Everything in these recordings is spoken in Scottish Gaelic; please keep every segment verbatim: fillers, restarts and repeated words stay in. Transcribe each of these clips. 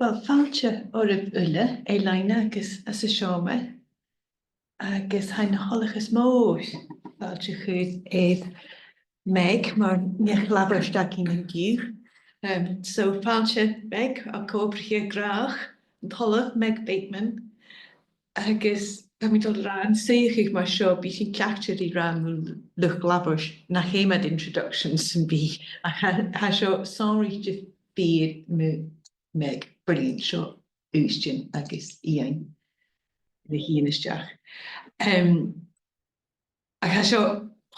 Uill, fàilte oirbh uile, air-loidhne agus anns an t-seòmar. Agus tha e na thoileachas mòr fàilte a chur air Meg mar neach-labhairt againn an-diugh. Um, so fàilte Meg, a co-obraiche gràdhach, an t-Ollamh Meg Bateman. Agus tha mi a' dol a ràdh, an suidheachadh mar seo, bidh sinn cleachdte ri ràdh mu luchd-labhairt nach fheum iad introductions sam bith. Ach tha, tha seo sònraichte fìor mu Meg, brilliant seo, Ùisdean agus Iain, a' tighinn a-steach. Um, ach tha seo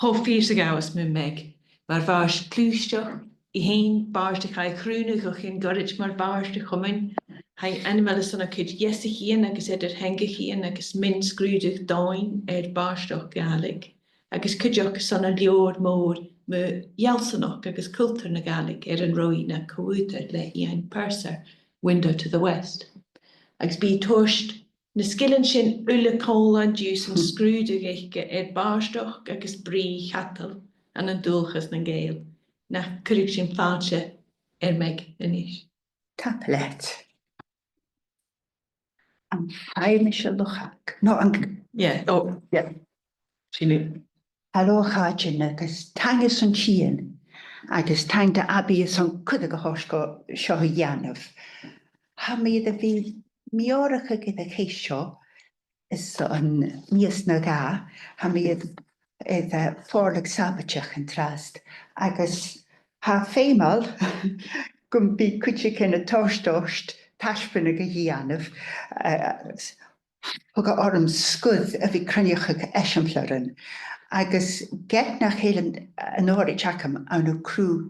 cho fìor 's a ghabhas mu Meg, mar bhàrd cliùiteach i fhèin, bàrd a chaidh a chrùnadh o chionn ghoirid mar bhàrd a' Chomainn. Tha i ainmeil airson a cuid dheasachaidhean agus eadar-theangachaidhean agus mion-sgrùdadh domhainn air bàrdachd Ghàidhlig, agus cuideachd airson an leabhar mòr mu fheallsanachd agus cultar na Gàidhlig air an robh i na co-ùghdar le Iain Purser, Window to the West. Agus bidh i a' toirt na sgilean sin uile còmhla an-diugh san sgrùdadh aice air bàrdachd agus brìgh chadal ann an dualchas nan Gàidheal. Nach cuireadh sinn fàilte air Meg a-nis. Tapadh leat. Am faigh mise luchag? No, an... Yeah, oh, yeah. Sin e. Halò a chàirdean agus taing airson tighinn, agus taing do Abbie airson cuireadh a thoirt dhomh seo a dhèanamh. Tha mi air a bhith meòrachadh air a' cheist seo airson mìos no dhà, tha mi air, air, eh, fòrladh sàbaideach an-dràsta, agus tha e feumail gum bi cuideigin a' toirt ort taisbeanadh a dhèanamh, eh, thug e orm sgur a bhith a' cruinneachadh eisimpleirean, agus ged nach eil an, an òraid agam ann an cruth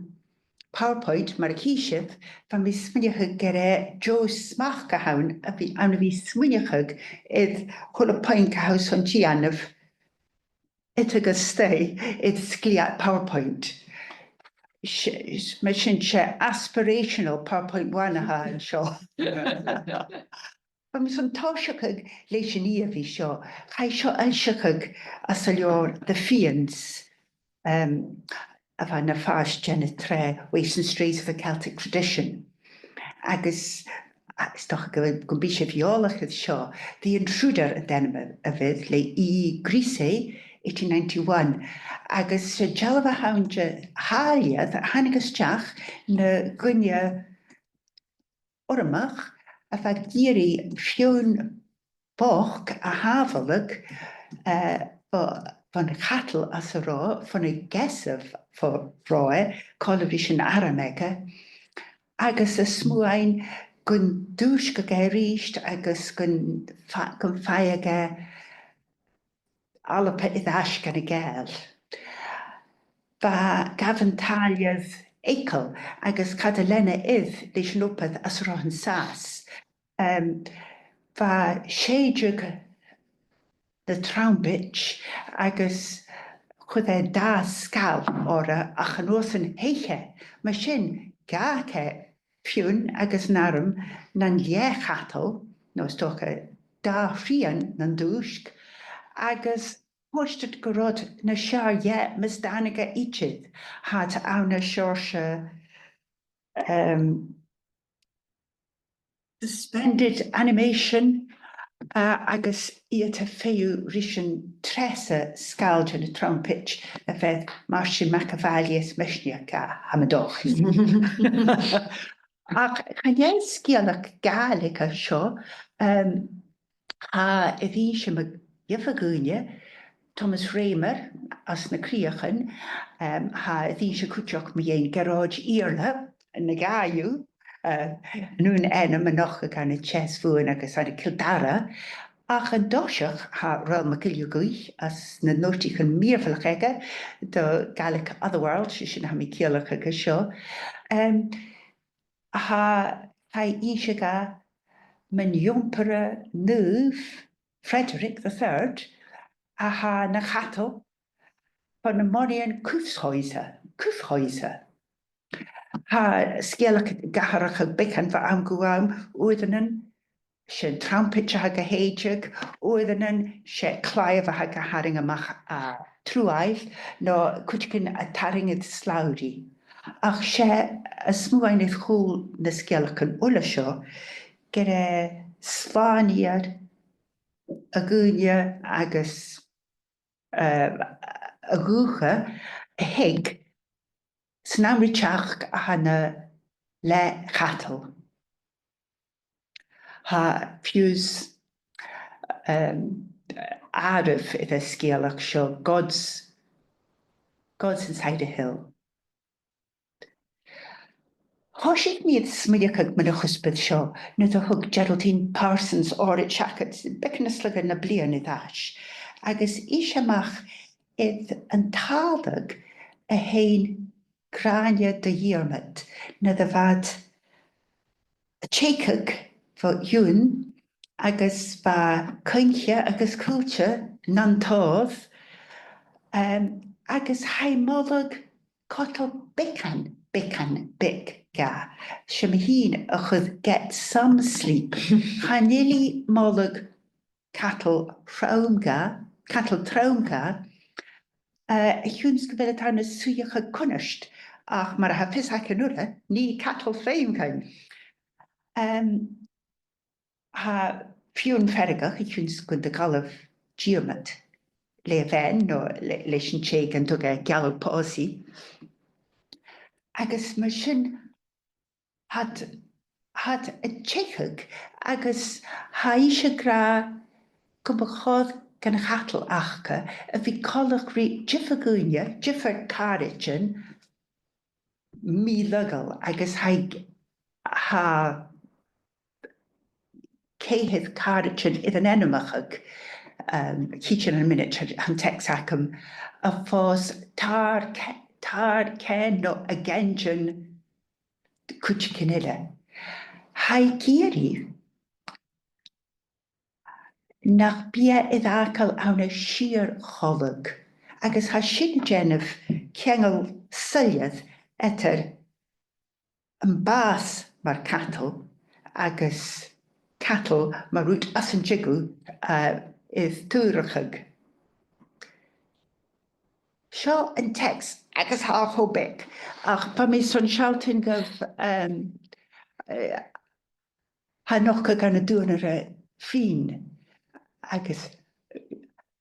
PowerPoint, mar a chì sibh, bha mi a' smaoineachadh gur e deagh smachd a th' ann a bhith, ann a bhith a' smaoineachadh air a h-uile puing a tha thu airson dèanamh, iteig a-staigh air sgleat PowerPoint. S-, s-, mar sin 's e aspirational PowerPoint one a th' ann an seo. Bha mi airson tòiseachadh leis an ìomhaigh seo. Chaidh seo fhoillseachadh anns an leabhar The Fians, um, a bha na phàirt den t-sreath Waifs and Strays of a Celtic Tradition. Agus, a, is dòcha gu, gum bi sibh eòlach air seo, The Intruder an t-ainm a, a bh' air, le E. Grice, eighteen ninety-one. Agus 's e dealbh a th' ann de shàilidh a thàinig a-steach na dhuine ormach a bha ag iarraidh feadhainn bochd a shàbhaladh, eh, bho, bhon chadal às an robh, bhon a' gheasaibh bho robh e, còmhla ris an arm aige, agus a' smaoin gun dùisgeadh e a-rithist agus gun fa-, gum faigheadh e Alba air ais dhan a' Ghàidheal. Bha, ghabh an tàillear eagal agus cha do lean e air leis an obair às an robh e an sàs. Em, bha sèideadh na trombaid agus chuir e dà sgal oirre ach an uair sin theich e. Mar sin, dh'fhàg e feadhainn agus an arm nan leth-chadal, no is dòcha dà thrian nan dùisg, agus thuirt iad gun robh iad nas fheàrr dheth mus tàinig e idir. Tha iad ann an seòrsa, um, suspended animation, uh, agus iad a' feitheamh ris an treasa sgal de na trombaid a bh' air Màrtainn MacAmhlaigh is misneachd, tha mi an dòchas. Ach chan e sgeulachd Gàidhlig a tha seo, um, tha e air innse mu dheidhinn dhaoine, Thomas Raymer às na Crìochan, um, tha e air innse cuideachd mu dheidhinn Gearóid Iarla, na Gàidheil, uh, an aon ainm a' nochdadh ann an Teas Mhumhan agus ann an Cill Dara, ach an toiseach tha Raghnall MacGilleDhuibh às na notaichean mìorbhaileach aige do Gaelic Otherworld, 's e sin a tha mi a' ciallachadh an seo. Um, tha, tha e air innse dha mun iompara naomh, Frederick the Third, a tha na chadal fo na monaidhean Kyffhäuser, Kyffhäuser. Tha sgeulachdan ag atharrachadh beagan bho àm gu àm, uaireannan 's e an trombaid a tha ga shèideadh, uaireannan 's e claidheamh a tha ga tharraing a-mach à truaimh, no cuideigin a' tarraing air slabhraidh. Ach 's e a' smuain air cùl nan sgeulachdan uile seo, gur e slànaighear a dhaoine agus, eh, a dhùthcha a thig san àm ri teachd a tha na leth-chadal. Tha fiù 's, um, àireamh air an sgeulachd seo, Gods, Gods Inside a Hill. Thòisich mi a' smaoineachadh mun a' chuspair seo nuair a thug Geraldine Parsons òraid seachad beagan nas lugha na bliadhna air ais, agus ise a-mach air an tàladh a sheinn Gràinne do Dhiarmaid nuair a bha iad a' teicheadh bho Dhùn agus bha Coinneach agus Caoilte nan tòir, em, agus tha i a' moladh cadal beagan, beagan beag dha. 'S e mi fhìn a chuir Get Some Sleep. Chan eil i a' moladh cadal trom dha, cadal trom dha, eh, a chionn 's gu bheil iad ann an suidheachadh cunnart, ach mar a tha fios againn uile, nì cadal feum dhuinn. Em, tha Fionn feargach a chionn 's gun do dh'fhalbh Diarmaid le bhean no le, leis an tè gun tug e gealladh pòsaidh. Agus mar sin, tha iad, tha iad a' teicheadh agus tha ise ag ràdh gum bu chòir dhan a' chadal aca a bhith coltach ri diofar dhaoine, diofar chàraidean, mì-laghail agus tha, tha ceithir càraidean air an ainmeachadh, um, chì sinn ann am mionaid, tha an teacs agam, a' fàs tar ce-, tar ceann no ag einnsean cuideigin eile. Tha i ag iarraidh nach bi e air fhàgail ann an sìor cholg, agus tha sin a' dèanamh ceangal soilleir eadar am bàs mar cadal agus cadal mar rud as an tigeadh, eh, air tùrachadh. Seo an teacs agus tha e cho beag, ach bha mi son sealltainn dhuibh, em, eh, tha e a' nochdadh ann an Duanaire Finn, agus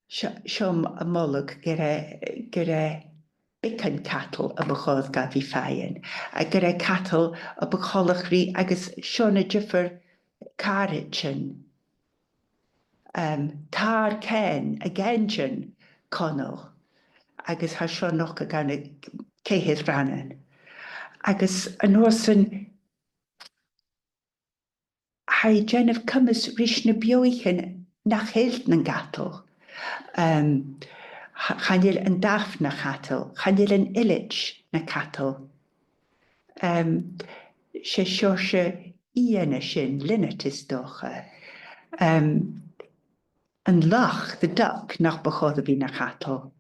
seo, seo am moladh gur e, gur e beagan cadal a bu chòir dha a bhith faighinn, agus gur e cadal a bu choltach ri, agus seo na diofar càraidean, em, tar ceann ag einnsean Conall, agus tha seo a' nochdadh ann an ceithir rannan. Agus an uair sin, tha i a' dèanamh coimeas ris na beathaichean nach eil nan cadal. Em, ch-, chan eil an damh na chadal, chan eil an eileid na cadal. Em, 's e seòrsa eun a tha sin, linnet is dòcha. Em, an lach, the duck, nach bu chòir a bhith na chadal.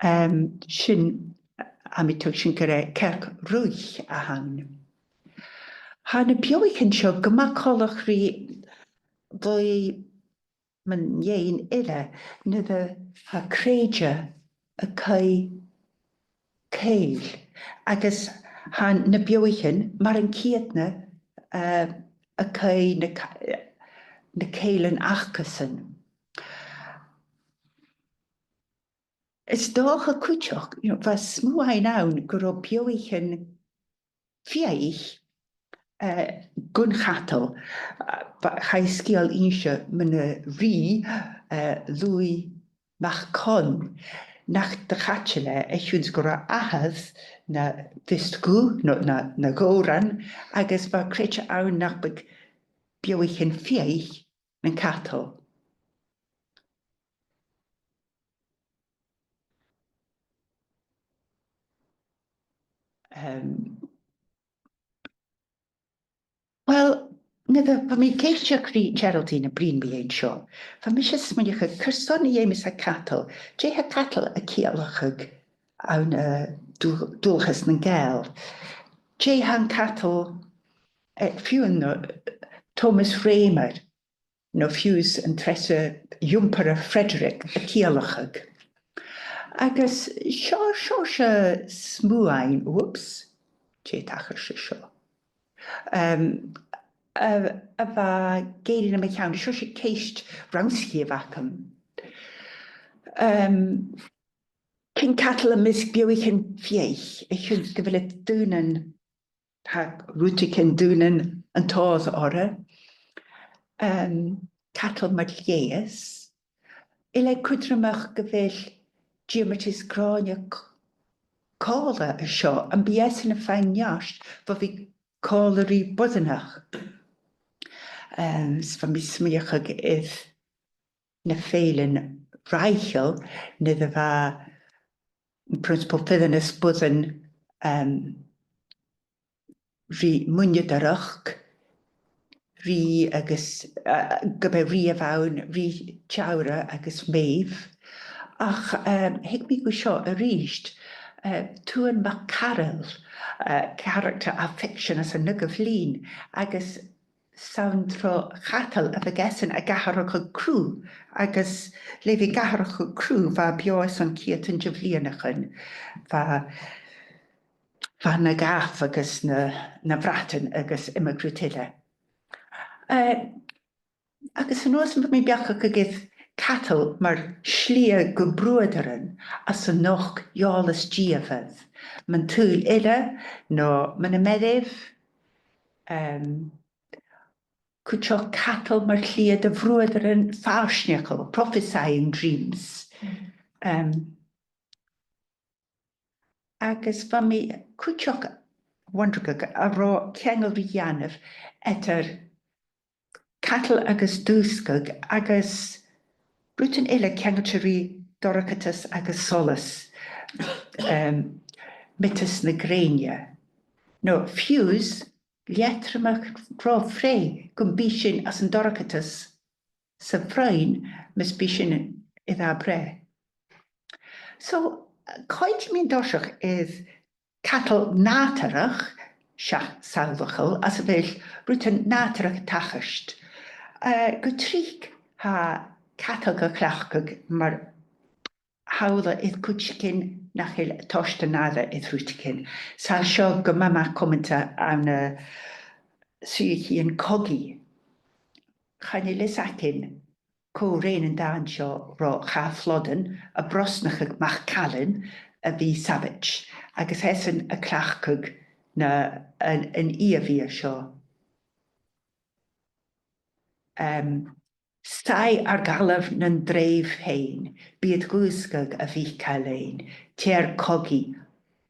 Em, sin, tha mi a' tuigsinn gur e cearc-ruith a th' ann. Tha na beathaichean seo gu math coltach ri, ri mun deidhinn eile, nuair a tha Creige a' caoidh cèill, agus tha na beathaichean mar an ceudna, eh, a' caoidh na ca-, na cèilean acasan. Is dòcha cuideachd, you know, bha smuain ann gun robh beathaichean fiadhaich, eh, gun chadal. Eh, bha, chaidh sgeul innse mun a' rìgh, eh, Lughaidh MacCon, nach do chaidil e a chionn 's gun robh athair na bhiast dhubh, no na, na gobhran, agus bha creideamh ann nach biodh beathaichean fiadhaich nan cadal. Em, uill, nuair a bha mi ag èisteachd ri Geraldine a' bruidhinn mu dheidhinn seo, bha mise a' smaoineachadh, carson a dh'fheumas cadal, dè tha cadal a' ciallachadh ann an, eh, dual-, dualchas nan Gàidheal? Dè tha an cadal, eh, fiù 's, eh, Thomas Raymer, no fiù 's an treas Emperor Frederick a' ciallachadh? Agus seo, seo, seo smuain, whoops, dè thachair seo. Em, a, a bha ag èirigh nam cheann, seo 's e ceist rannsachaidh a bh' agam. Em, cinn cadal am measg beathaichean fiadhaich, a chionn 's gu bheil iad daonnan, tha rudeigin, daonnan an tòir orra. Em, cadal mar leigheas. Uile cudromach gu bheil diomairteas gràine c-, còmhla an seo, am bi esan a' faighinn neart bho bhith còmhla ri boireannach. Em, 's bha mi a' smaoineachadh air na fèillean Rachel, nuair a bha am prionnsabal fireannaich boireann, em, ri muineadaireachd, rìgh agus, eh, gum b' e rìgh a bh' ann, rìgh Teamhra agus Maeve. Ach, em, thig mi gu seo a-rithist, eh, Tuan MacCaraill, eh, character à fiction às an Naoidheamh Linn, agus 's ann tro chadal a bhiodh esan ag atharrachadh cruth, agus le bhith ag atharrachadh cruth, bha e beò airson ceudan de bhliadhnaichean. Bha, bha na Gàidheil agus na, na Breatainn agus iomadh rud eile. Eh, agus an uair sin bha mi a' beachdachadh air cadal mar shlighe gu bruadaran anns an nochd eòlas dìomhair, mun t-saoghal uile, no mun a' mhairbh, em, cuideachd cadal mar shlighe do bhruadaran fàisneachail, prophesying dreams. Em, agus bha mi cuideachd a' wondrigeadh an robh ceangal ri dhèanamh eadar cadal agus dùsgadh agus rudan eile ceangailte ri dorchadas agus solas, em, miotas na grèine. No, fiù 's, leatromach ro bhreith gum bi sinn anns an dorchadas sa bhroinn mus bi sinn air ar breith. So, coimhead mi an toiseach air cadal nàdarrach, seach samhlachail, anns a bheil rudan nàdarra a' tachairt. Eh, gu tric tha cadal ga chleachdadh mar shamhla air cuideigin nach eil a' toirt an aire air rudeigin. 'S tha seo gu math, math cumanta ann an, eh, suidheachaidhean cogaidh. Chan eil fhios againn cò rinn an dàn seo ro Chath Flodden a' brosnachadh MacCailein a bhith savage, agus esan a' cleachdadh na, an, an ìomhaigh seo. Em, saigh ar ghallaibh nan draoidh fhèin, bidh iad dhùsgadh a' mhic Ailein, tear cogaidh,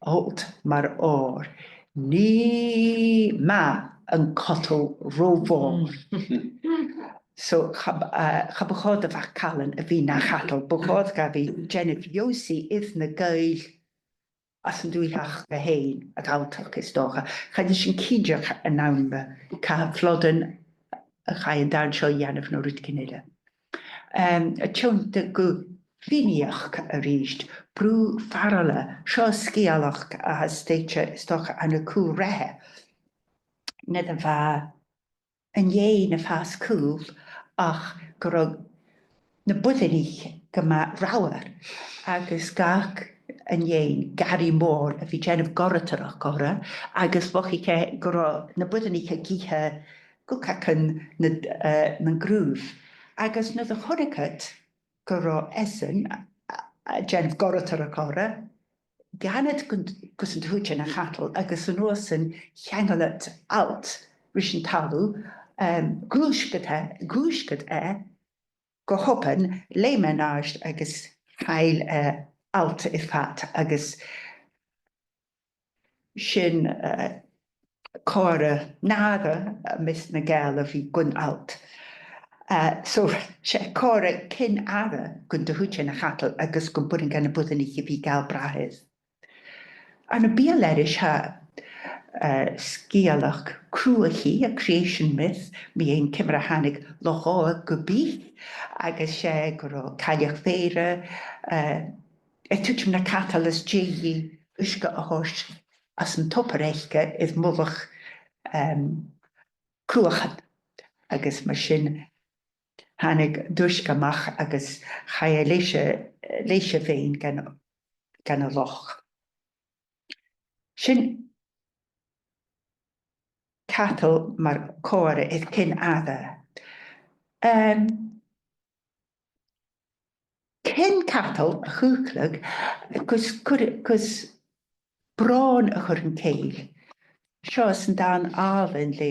olc mar òr, nì math an cadal ro mhòr. So, cha b-, eh, cha bu chòir do MhacCailein a bhith na chadal, bu chòir dha a bhith a' dèanamh feabhsaidh air na Gàidheil anns an dùthaich fhèin, a' Ghalltachd, is dòcha. Chan eil sinn cinnteach an ann mu Cath Flodden a chaidh an dàn seo a dhèanamh no rudeigin eile. Em, a' tionndadh gu Finneach a-rithist, Brù Faraile, seo sgeulachd a tha stèidhichte, is dòcha, ann an Cù Rathaidh. Nuair a bha an fhèidh a' fàs caol ach gun robh na boireannaich gu math reamhar agus dh'fhàg an fhèidh garraidh mhòr a bhith a' dèanamh goireadaireachd orra agus mhothaich e gun robh na boireannaich ag ithe gucagan na, eh, nan grùdh. Agus nuair a chunnaic iad gun robh esan a, a, a' dèanamh goireadaireachd orra, dh'fhan iad gun, gus an do thuit e na chadal agus an uair sin cheangail iad alt ris an talamh, em, dhùisg iad e, dhùisg iad e gu h-obann, leum e an-àirde agus chaill e alt air fad agus sin, eh, comharra nàire am measg nan Gàidheal a bhith gun alt. Eh, so, 's e comharra cion-àraidh gun do thuit e na chadal agus gum b' urrainn dha na boireannaich a bhith a' gabhail brath air. Ann am beul-aithris tha, eh, sgeulachd cruaidh, a creation myth, mu dheidhinn ciamar a thàinig Loch Obha gu bith, agus 's e gun robh cailleach-mheur, eh, air tuiteam na cadal às dèidh dhi uisge a thoirt às an tobar aice air mullach, em, cruachan. Agus mar sin thàinig an t-uisge a-mach agus chaidh e leis a', leis a' bheinn gun, gun an loch. Sin cadal mar chomharra air cinn-aire. Em, Cinn cadal a chùpladh gus cur, gus bròn a chur an cèill. Seo san dàn àlainn le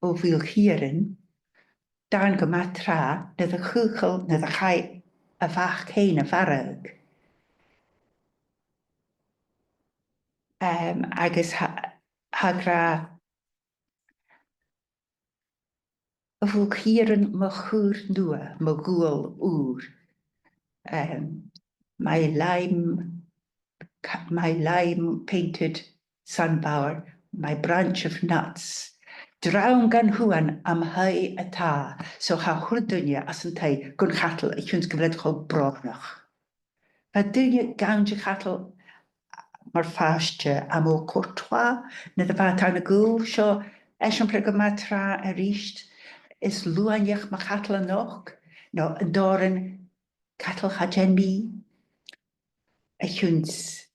Ó Mhaoilchiarain, dàn gu math tràth, nuair a chùchail, nuair a chaidh a mhac fhèin a mharbhadh. Em, agus tha, tha e ag ràdh, a Mhaoilchiarain, mo chùir nua, mo ghual ùr. Em, my lime, ca-, my lime painted sunbower, my branch of nuts. Drong an uan am taigh a tha, so cha chuir duine às an taigh gun chadal a chionn 's gu bheil iad cho brònach. Bha daoine gann de chadal mar phàiste à Mont Courtois, nuair a bha iad ann an gaol. Seo eisimpleir gu math tràth a-rithist. Is luaineach mo chadal a-nochd, no an t-òran Cadal Cha Dèan Mi, a chionn 's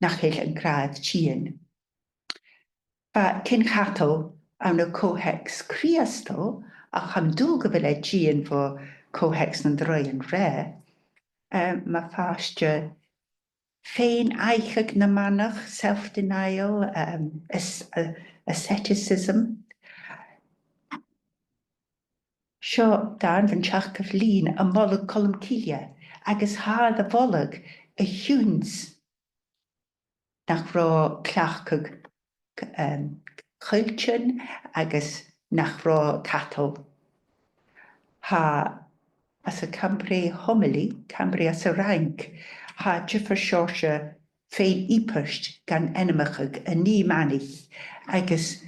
nach eil an gràdh tighinn. Bha cinn-chadal ann an co-theacs Crìosdail, ach tha mi an dùil gu bheil e tighinn bho co-theacs nan Draoidhean Reatha, em, mar phàiste fèin-aithcheadh na manach, self-denial, em, as-, a-, asceticism. Seo dàn bhon t-seachdamh linn, A' Mholadh Colm Cille, agus tha e air a mholadh a chionn 's nach robh cleachdadh, em, coilltean agus nach robh cadal. Tha, anns a' Cambrai Homily, Cambrai anns an Fhraing, tha diofar seòrsa fèin-ìobairt gan ainmeachadh a nì manaich, agus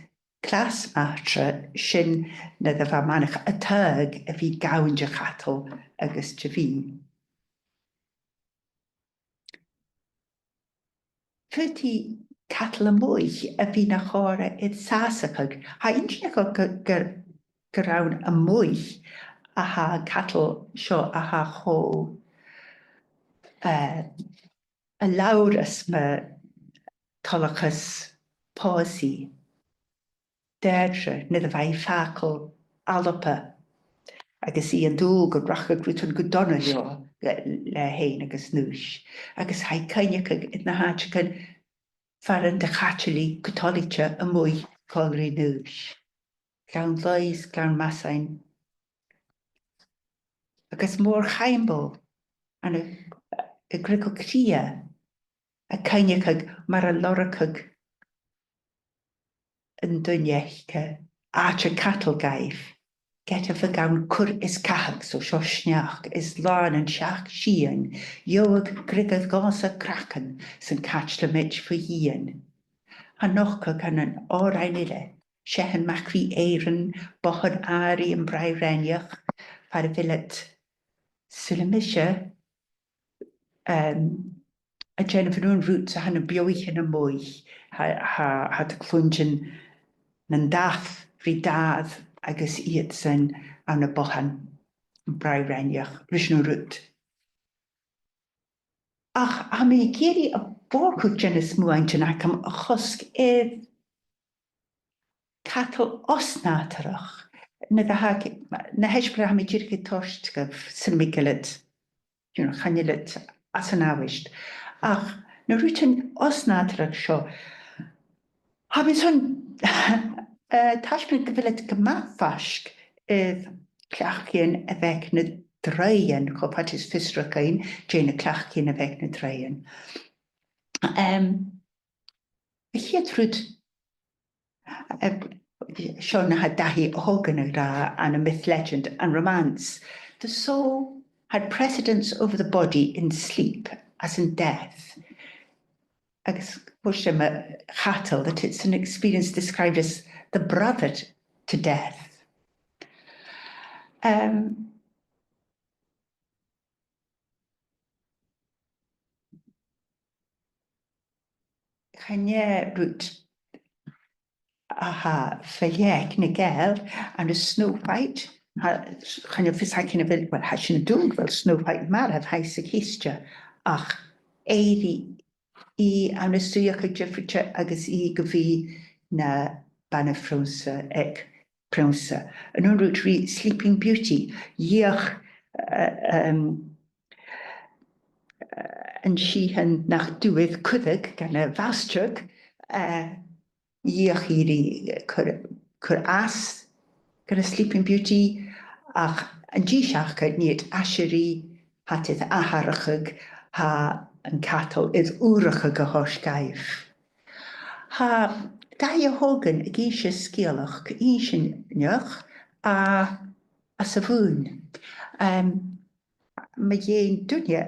clas Martra, sin nuair a bha manach a' taghadh a bhith gann de chadal agus de bhith. Faodaidh cadal a-muigh a bhith na chomharra air sàsachadh. Tha e inntinneach gu, gu, gur ann a-muigh a tha an cadal seo a tha cho, eh, a labhras mu thoileachas pòsaidh Deirdre nuair a bha i a' fàgail Alba, agus i an dùil gun rachadh rudan gu dona leotha, le, leatha fhèin agus Naois. Agus tha i a' cuimhneachadh air na h-àiteachan far an do chaidil i gu toilichte a-muigh còmhla ri Naois. Gleann Laoigh is Gleann Masain. Agus Mòr Chaimbeul ann an, an Cnoc Chridhe, a' cuimhneachadh mar a lorgadh an duine aice àite cadail dhaibh, ged a bhiodh ann cur is cathadh, so seo sneachd, is làn an t-seachd sìon, gheibheadh griogadh dhòmhsa craiceann 's an caidlamaid fo dhìon. Tha nochdadh ann an òrain eile, Seathan Mac Rìgh Èireann, Bothan Àirigh am Bràigh Raineach, far a bheil iad, saoilidh mise, em, a' dèanamh an aon rud 's a tha na beathaichean a-muigh, tha, tha, tha iad a' cluinntinn nan dath ri dàimh agus iadsan ann am bothan am Bràigh Raineach ris an aon rud. Ach tha mi ag iarraidh a' mhòr-chuid de na smuaintean agam a chosg air cadal os-nàdarrach. Na, na h-eisimpleirean a tha mi dìreach a' toirt dhuibh, saoilidh mi gu bheil iad, you know, chan eil iad às an àbhaist. Ach na rudan os-nàdarrach seo, tha mi airson, eh, taisbeanadh gu bheil iad gu math faisg air cleachdaidhean a bh' aig na draoidhean, cho fad 's as fiosrach dhuinn dè na cleachdaidhean a bh' aig na draoidhean. Em, a' chiad rud, eh, seo na tha Daithí Ó hÓgáin ag ràdh ann am Myth, Legend and Romance. The soul had precedence over the body in sleep, as in death. Agus thuirt e mu chadal, that it's an experience described as the brother to death. Em, Chan e rud a tha fa leth aig na Gàidheil, ann an Snow White, tha, chan eil fios againn a bheil, well, tha sinn an dùil gu bheil Snow White marbh, tha i sa chiste, ach èirigh i ann an suidheachadh diofraichte agus i gu bhith na bana-phrionnsa aig prionnsa. An aon rud ri Sleeping Beauty, dh'fheuch, eh, em, eh, an sìthiche nach d' fhuair cuireadh dhan a' bhastard, eh, dh'fheuch i ri cur, cur às dhan a' Sleeping Beauty, ach an dèidh seachd air fhichead, aiseirigh, tha iad air atharrachadh, tha an cadal air ùrachadh a thoirt dhaibh. Tha Daithí Ó hÓgáin ag innse sgeulachd inntinneach à, às a' Mhumhain. Em, mu dheidhinn duine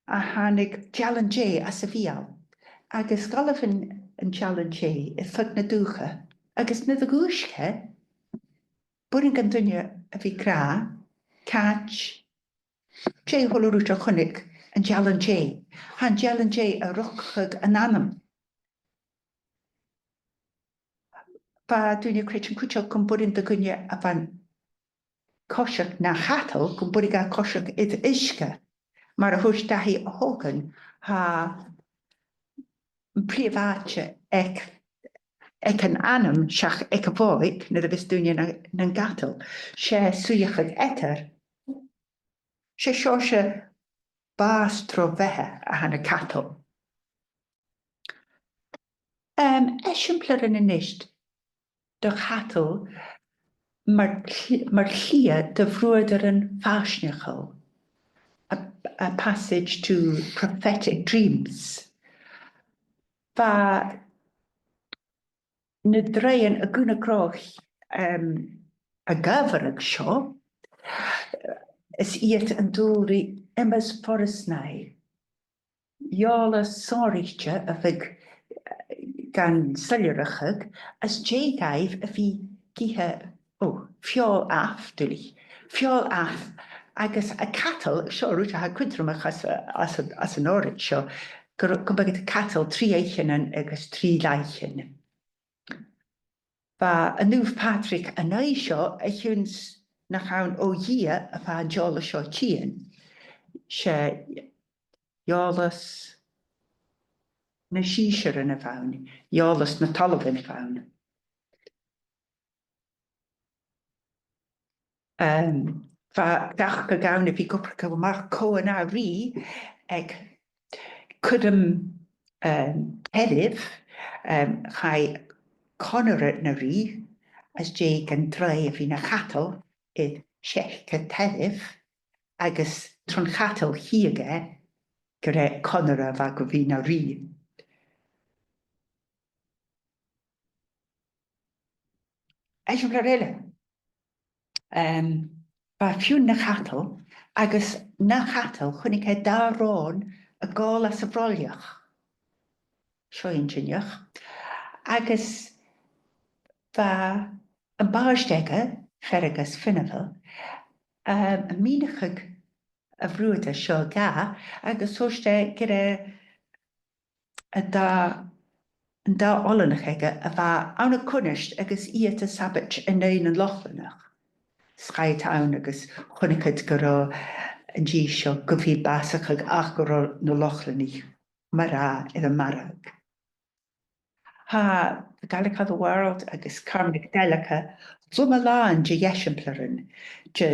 a thàinig dealan-dè às a bheul, agus dh'fhalbh an, an dealan-dè air feadh na dùthcha, agus nuair a dhùisg e, b' urrainn dhan duine a bhith ag ràdh, càit, dè a h-uile rud a chunnaic an dealan-dè. Tha an dealan-dè a' riochdachadh an anam. Bha daoine a' creidsinn cuideachd gum b' urrainn do dhuine a bha a' coiseachd na chadal, gum b' urrainn dha coiseachd air uisge. Mar a thuirt Daithí Ó hÓgáin, tha am prìomh àite aig, aig an anam seach aig a' bhodhaig nuair a bhios daoine nan, nan cadal. 'S e suidheachadh eadar. 'S e seòrsa bàs tro bheatha a th' ann an cadal. Em, eisimpleirean a-nis de chadal mar chli-, mar chliath do bhruadaran fàisneachail, a, a passage to prophetic dreams. Bha na draoidhean a' gunna gnothach, em, a' gabhail seo, is iad an dùil ri Emma's Forest Night. Eòlas sònraichte a bhiodh, eh, gan soilleireachadh, às dèidh dhaibh a bhith ag ithe, ò, feòil amh, duilich, feòil amh, agus a' cadal, seo rud a tha cudromach às a, às a, às an òraid seo, gur, gum biodh iad a' cadal trì oidhcheannan agus trì làithean. Bha an Naomh Pàdraig an aghaidh seo a chionn 's nach ann o Dhia a bha an t-eòlas seo tighinn. 'S e eòlas nan sinnsirean a bh' ann, eòlas nan talmhainn a bh' ann. Em, bha, bha cleachdadh ann a bhith ag obrachadh a-mach cò an ath rìgh aig cuirm, em, tairbh, em, chaidh conaire na rìgh, às dèidh an draoidh a bhith na chadal air seiche tairbh, agus tron chadal chitheadh e gur e conaire a bha gu bhith na rìgh. Eisimpleir eile. Em, bha Fionn na chadal, agus na chadal chunnaic e dà ròn a' gabhail às a' bhroilleach. Seo inntinneach. Agus bha am bàrd aige, Fearghas Finnbheilein, em, a' mìneachadh a' bhruadair seo dha, agus thuirt e gur e an dà, an dà oileanach aige a bha ann an cunnart agus iad a' sabaid an aghaidh nan Lochlannach. 'S chaidh iad ann agus chunnaic iad gun robh an dithis seo gu bhith bàsachadh ach gun robh na Lochlannaich mar-thà air am marbhadh. Tha The Gaelic of the World agus Cormac Delicka loma-làn de dh'eisimpleirean de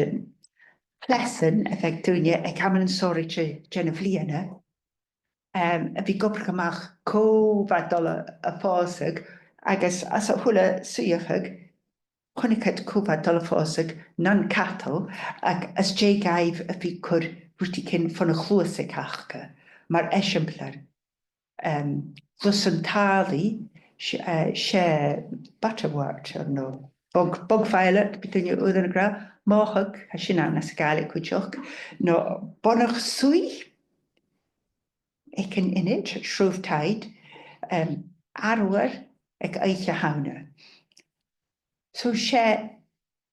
chleasan a bh' aig daoine aig amannan sònraichte dhen a' bhliadhna, em, a bhith ag obrachadh a-mach cò bha dol a, a phòsadh, agus às a h-uile suidheachadh, chunnaic iad cò bha dol a phòsadh nan cadal, ach às dèidh dhaibh a bhith a' cur rudeigin fon a' chluasaig aca, mar eisimpleir. Em, lusan-tàlaidh, 's e, eh, 's e butterwort, no bog, bog violet, bidh daoine uaireannan ag ràdh, mothag, tha sin ann anns a' Ghàidhlig cuideachd, no bonnach-suidhe, aig an Inid, Shrove Tide, em, arbhar aig Oidhche Shamhna. So 's e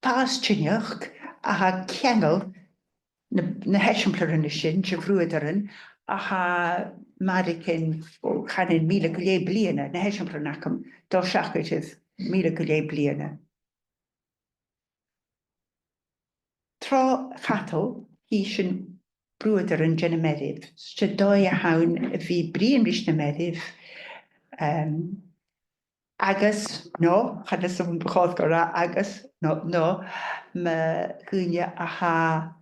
fàs-tinneach a tha ceangal na, na h-eisimpleirean sin de bhruadairean a tha mar a chì, o, chan eil mìle gu leth bliadhna, na h-eisimpleirean agam, dol seachad air mìle gu leth bliadhna. Tro chadal, chì sinn bruadairean dhen a' mhairbh. 'S e dòigh a th' ann a bhith a' bruidhinn ris na mairbh, em, Agus, no, chan eil fhios agam an do chòrd e gu robh, agus, no, no, mu dhaoine a tha,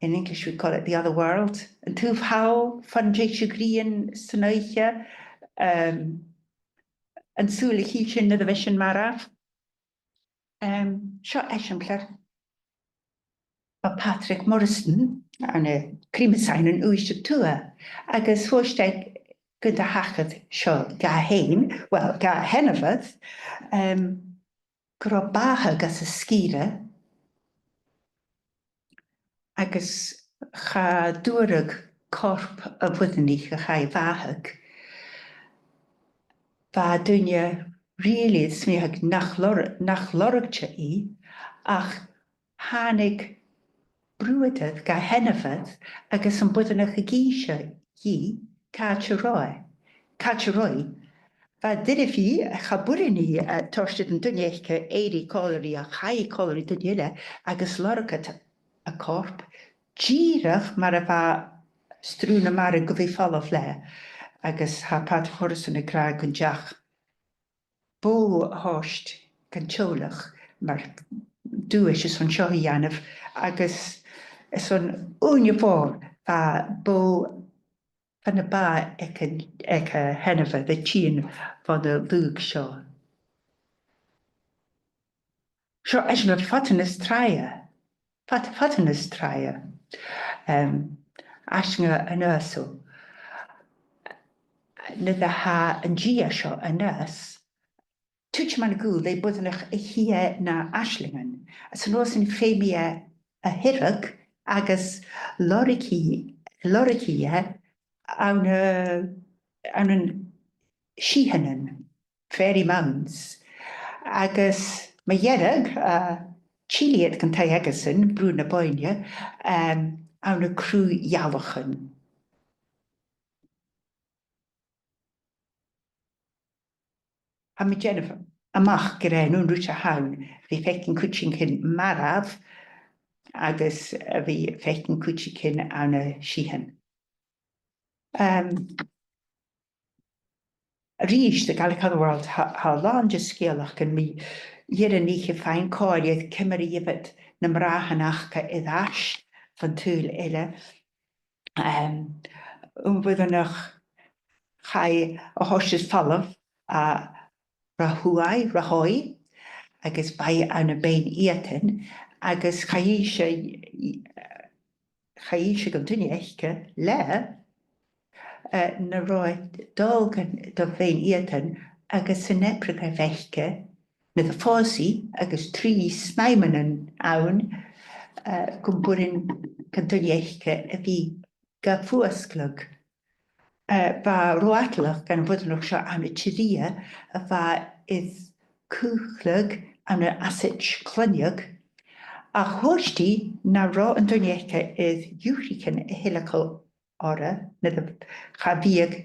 in English we call it the other world, an taobh thall, far an tig sibh a' ghrian san oidhche, um, an saoghal a chì sibh nuair a bhios sibh marbh. Um, seo eisimpleir. Bha Patrick Morrison ann an Crìmeasaigh ann an Uibhist a Tuath, agus thuirt e gun do thachair seo dha fhèin, well, dha a sheanmhair, um, gun robh bàthadh anns an sgìre, agus cha d' fhuaradh corp a' mhuirnich a chaidh a bhàthadh. Bha daoine really a' smaoineachadh nach lor-, nach lorgte i, ach thàinig bruadar dha sheanmhair agus am boireannach ag innse dhi càit an robh i, càit an robh i. Bha e doirbh, cha b' urrainn dhi, eh, toirt air an duine aice èirigh còmhla rithe, ach chaidh i còmhla ri duine eile agus lorg iad a corp, dìreach mar a bha sruth na mara gu bhith falamh leatha, agus tha Patrick Morrison ag ràdh gun deach bò a thoirt dhan teaghlach mar duais airson seo a dhèanamh, agus airson ùine mhòr, bha bò far na b' aithne aig, aig a sheanmhair a' tighinn bhon an laogh seo. Seo eisimpleir fada nas tràithe, fad-, fada nas tràithe, um, aislingean an aosa. Nuair a tha an dia seo a-nis, tuiteam ann an gaol le boireannach a chì e na aislingean, is an uair sin feumaidh e a thiormachadh agus lorgaidh, lorgaidh e ann an, ann an sìtheanan, fairy mounds. Agus mu dheireadh, uh, tillidh iad dhan taigh aigesan, Bruadar na Boinne, um, ann an cruth-ghealachan. Tha mi a' dèanamh a-mach gur e an aon rud a th' ann, a bhith a' faicinn cuideigin marbh agus a bhith a' faicinn cuideigin ann an sìthean. Um, a-rithist, The Gaelic Otherworld, tha, tha e làn de sgeulachdan mu dheireadh an oidhche, faighinn còmhla air ciamar a gheibh iad na mnathan aca air ais bhon t-saoghal eile. Um, am boireannach chaidh a thoirt air falbh à Rathdoidh, Rathdoidh, agus bha i ann am Beinn Iadain, agus chaidh innse, chaidh innse dhan duine aice leatha, eh, nan robh i a' dol gu, gu Beinn Iadain agus an obraichean aice, nuair a phòs i agus trì snàithlean ann, eh, gum b' urrainn dhan duine aice a bhith ga fuasgladh. Eh, bha ro-fhadalach dhan bhoireannach seo ann an Tiriodh a bha air cuthaladh ann an asaid chloinne, ach thuirt i nan robh an duine aice air dhiùthrichean a thilgeil oirre, nuair a cha bhiodh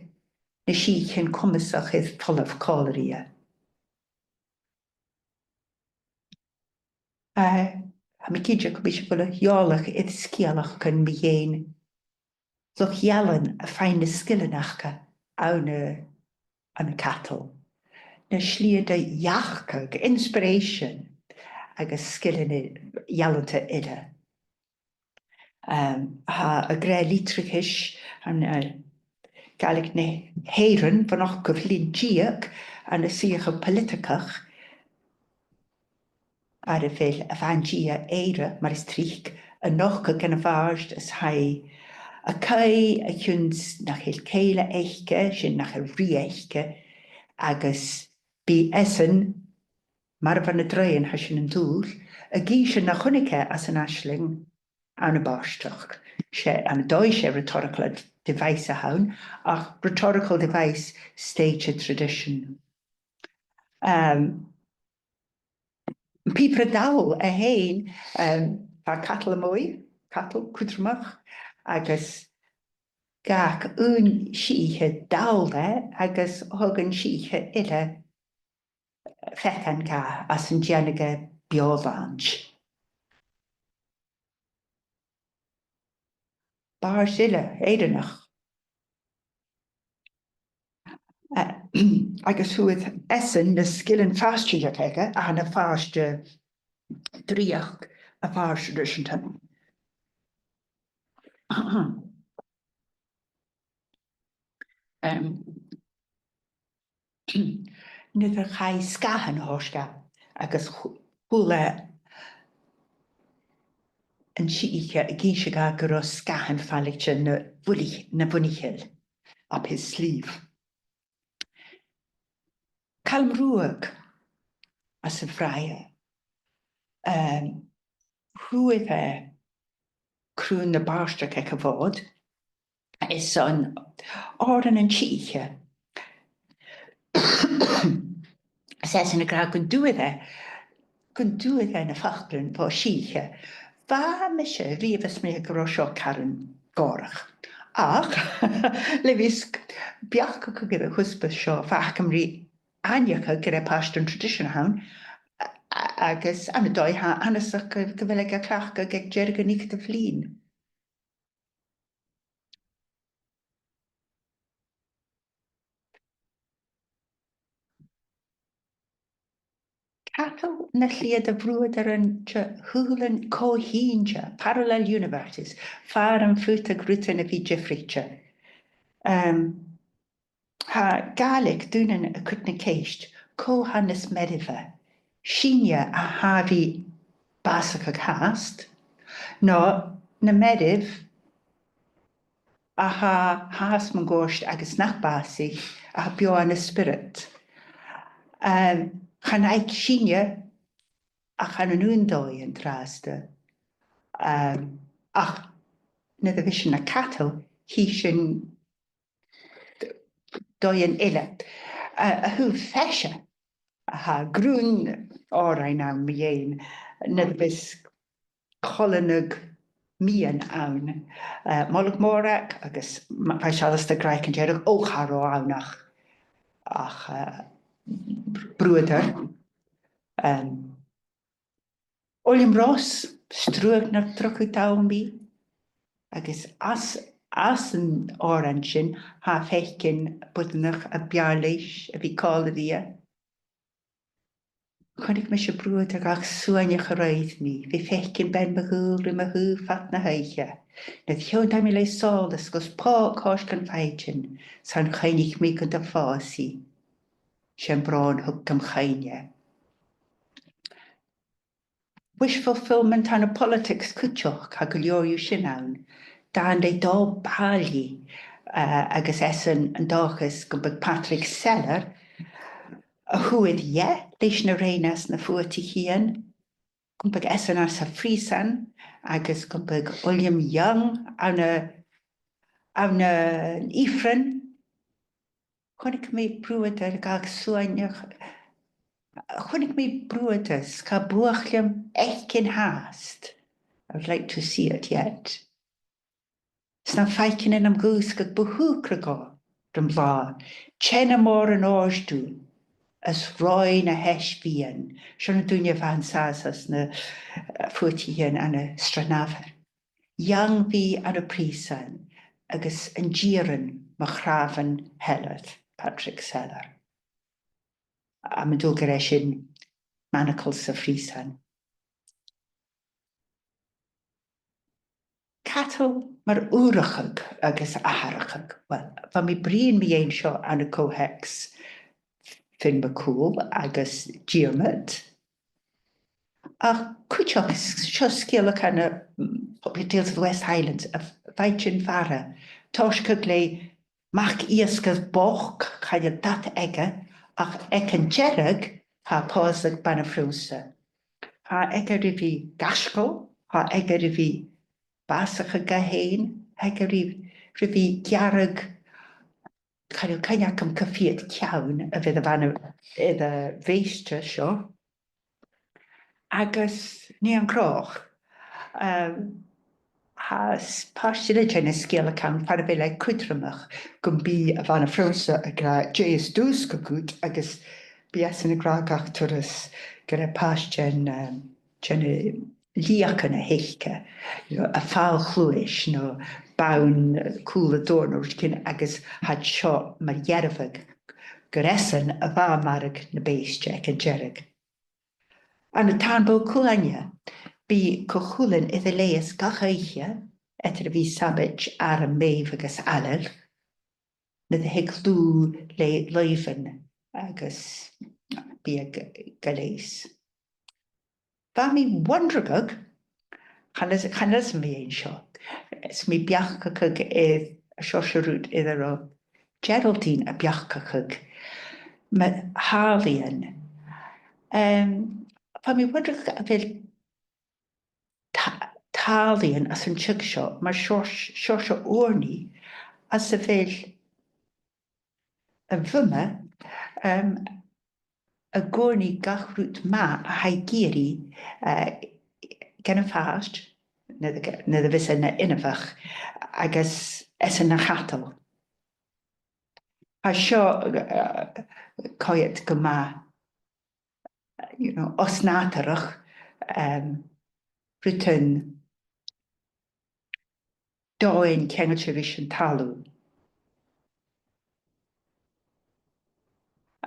na sìthichean comasach air falbh còmhla rithe. Eh, tha mi cinnteach gum bi sibh uile eòlach air sgeulachdan mu dheidhinn luchd-ealain a' faighinn na sgilean aca ann an, ann an cadal. Na slighe de dh'fhachan, inspiration, agus sgilean e-, ealanta eile. Um, tha a' ghnè litreachais ann an, eh, Gàidhlig na h-Èireann bhon ochdamh linn deug ann an suidheachadh poilitigeach, air a bheil a' bhan-dia Èire, mar as trice, a' nochdadh dhan a' bhàrd is tha i a' caoidh a chionn 's nach eil cèile aice, sin nach eil rìgh aice, agus bidh esan, mar a bha na draoidhean, tha sin an dùil, ag innse na chunnaic e às an aisling ann am bàrdachd. 'S e, ann an dòigh 's e rhetorical device a th' ann, ach rhetorical device staged in tradition. Um, am pìobaire dall e fhèin, um, bha cadal a-muigh, cadal cudromach, agus dh'fhàg aon sìthiche dall e, agus thug an sìthiche eile feacan dha às an dèanadh e beò-shlàinte. Bàrd eile Èireannach. Eh, agus fhuair esan na sgilean fàisneachd aige, a tha na fàisneachd draoidheachd a' phàirt reusanta. Em, nuair a chaidh sgàthan a thoirt dha agus chu-, chuala e an t-sìthiche ag innse dha gun robh sgàthan falaichte na bhuili-, na bhuinnicheil, up his sleeve. Calum Ruadh às a' Bhràighe, em, fhuair e crùn na bàrdachd aig a' Mhòd, is an t-òran an t-sìthiche. Is esan ag ràdh gun d' fhuair e, gun d' fhuair e na faclan bho sìthiche. Bha mise a-riamh a' smaoineachadh gun robh seo caran gòrach. Ach, le bhith beachdachadh air a' chuspair seo, feumaidh mi aithneachadh gur e pàirt den traidisean a th' ann, a-, a-, agus ann an dòigh tha e annasach gu, gu bheil e ga chleachdadh aig deireadh an fhicheadamh linn. Cadal na slighe do bhruadaran de shùilean co-shìnte, parallel universes, far am faodadh rudan a bhith diofraichte. Em, tha Gàidhlig daonnan a' cur na ceist, cò tha nas mairbhe, sinne a tha ri bàsachadh fhathast, no na mairbh a tha, tha fhathast mun cuairt agus nach bàsaich, a tha beò ann an spiorad. Em, chan fhaic sinne ach ann an aon dòigh an-dràsta. Em, ach nuair a bhios sinn a' cadal, chì sinn dòighean eile. A, a thaobh feise, tha grunn òrain ann mu dheidhinn, nuair a bhios coileanadh miann ann. Eh, Moladh Mòrag agus m-, bha Alasdair ag ràdh an deireadh, o, cha robh ann ach, ach, eh, bruadar. Em, Uilleam Ros, Struag nar Drochaid Dh'Fhalbh Mi, agus às, às an òran sin, tha e a' faicinn boireannach a b' fheàrr leis a bhith còmhla rithe. Chunnaic mise bruadar gach suaineach a rèir mi, bhith a' faicinn bean mo ghaoil ri mo thaobh fad na h-oidhche. Nuair a thionndaidh mi le sòlas gus pòg coisgean fhaighinn, 's ann a chuimhnich mi gun do phòs i. 'S e am bròn thug dom chuimhne. Wish fulfilment ann am politics cuideachd, tha gu leòr dhiubh sin ann. Dàn le Dòmhnall Bàillidh, eh, agus esan an dòchas gum biodh Patrick Sellers a fhuair dheth leis na rinn e anns na fuadaichean, gum biodh esan anns a' phrìosan, agus gum biodh Uilleam Young ann an, ann an ifrinn. Chunnaic mi bruadar gach suaineach, chunnaic mi bruadar 's cha b' fhuath leam fhaicinn fhathast. I would like to see it yet. 'S nam faicinn e nam dhùsgadh bu shùgradh dhomh rum bhlàth, teine mòr an òrdugh, is roinn a theis mhiann, seo na daoine a bha an sàs anns na, eh, fuadaichean ann an Srath Nabhair. Young bhith ann am prìosan agus an t-iarann mu chnàmhan Sellers, Patrick Sellers. Tha mi an dùil gur e sin manacles sa phrìosan. Cadal mar ùrachadh agus atharrachadh. Well, bha mi a' bruidhinn mu dheidhinn seo ann an co-theacs Fionn MacCumhaill agus Diarmad. Ach cuideachd, seo sgeulachd ann an, mm, Popular Tales of the West Highlands, a bh-, bhaineadh ri far a' toirt còmhla mac iasgair bochd, chan eil dad aige, ach aig an deireadh, tha e a' pòsadh bana-phrionnsa. Tha aige ri bhith gaisgeil, tha aige ri bhith bàsachadh dha fhèin, tha aige ri, ri bhith gearradh, chan eil cuimhne agam cia mheud ceann a bh' air a' bhana-, air a' bhèist seo. Agus nighean Crodh, um, tha s-, pàirt eile dhen an sgeulachd ann far a bheil e cudromach gum bi a' bhana-phrionnsa ag ràdh, dè as dùsgadh dhut, agus bidh esan ag ràdh gach turas gur e pàirt den, um, den, eh, lìocan a th' aice, you know, a' fàl-chluais no bonn, eh, cùl an dòir no rudeigin, agus tha iad seo mar dhearbhadh gur esan a bha a' marbhadh na b' èisgte aig an deireadh. Ann an Tarn Bò Cuailgne, bidh Cù Chulainn air a leigheas gach oidhche, eadar a bhith sabaid, arm, maoidhbh agus aileal, nuair a thig lùth le luibhean agus bidh e ga, ga leigheas. Bha mi a' wondradh, chan eil, chan eil fhios agam mu dheidhinn seo, 's mi a' beachdachadh air an seòrsa rud air an robh Geraldine a' beachdachadh, mu thàlaidhean. Em, bha mi a' wondradh a bheil tà-, tàlaidhean anns an t-seagh seo mar seòrs-, seòrsa ùrnaigh anns a bheil a' mhuime, em, ag ùrnaigh gach rud math a tha i ag iarraidh, eh, dhan a' phàiste, nuair a, nuair a bhios e na inbheach, agus esan na chadal. Tha seo, eh, coimhead gu math, you know, os-nàdarrach, em, rudan domhainn ceangailte ris an talamh.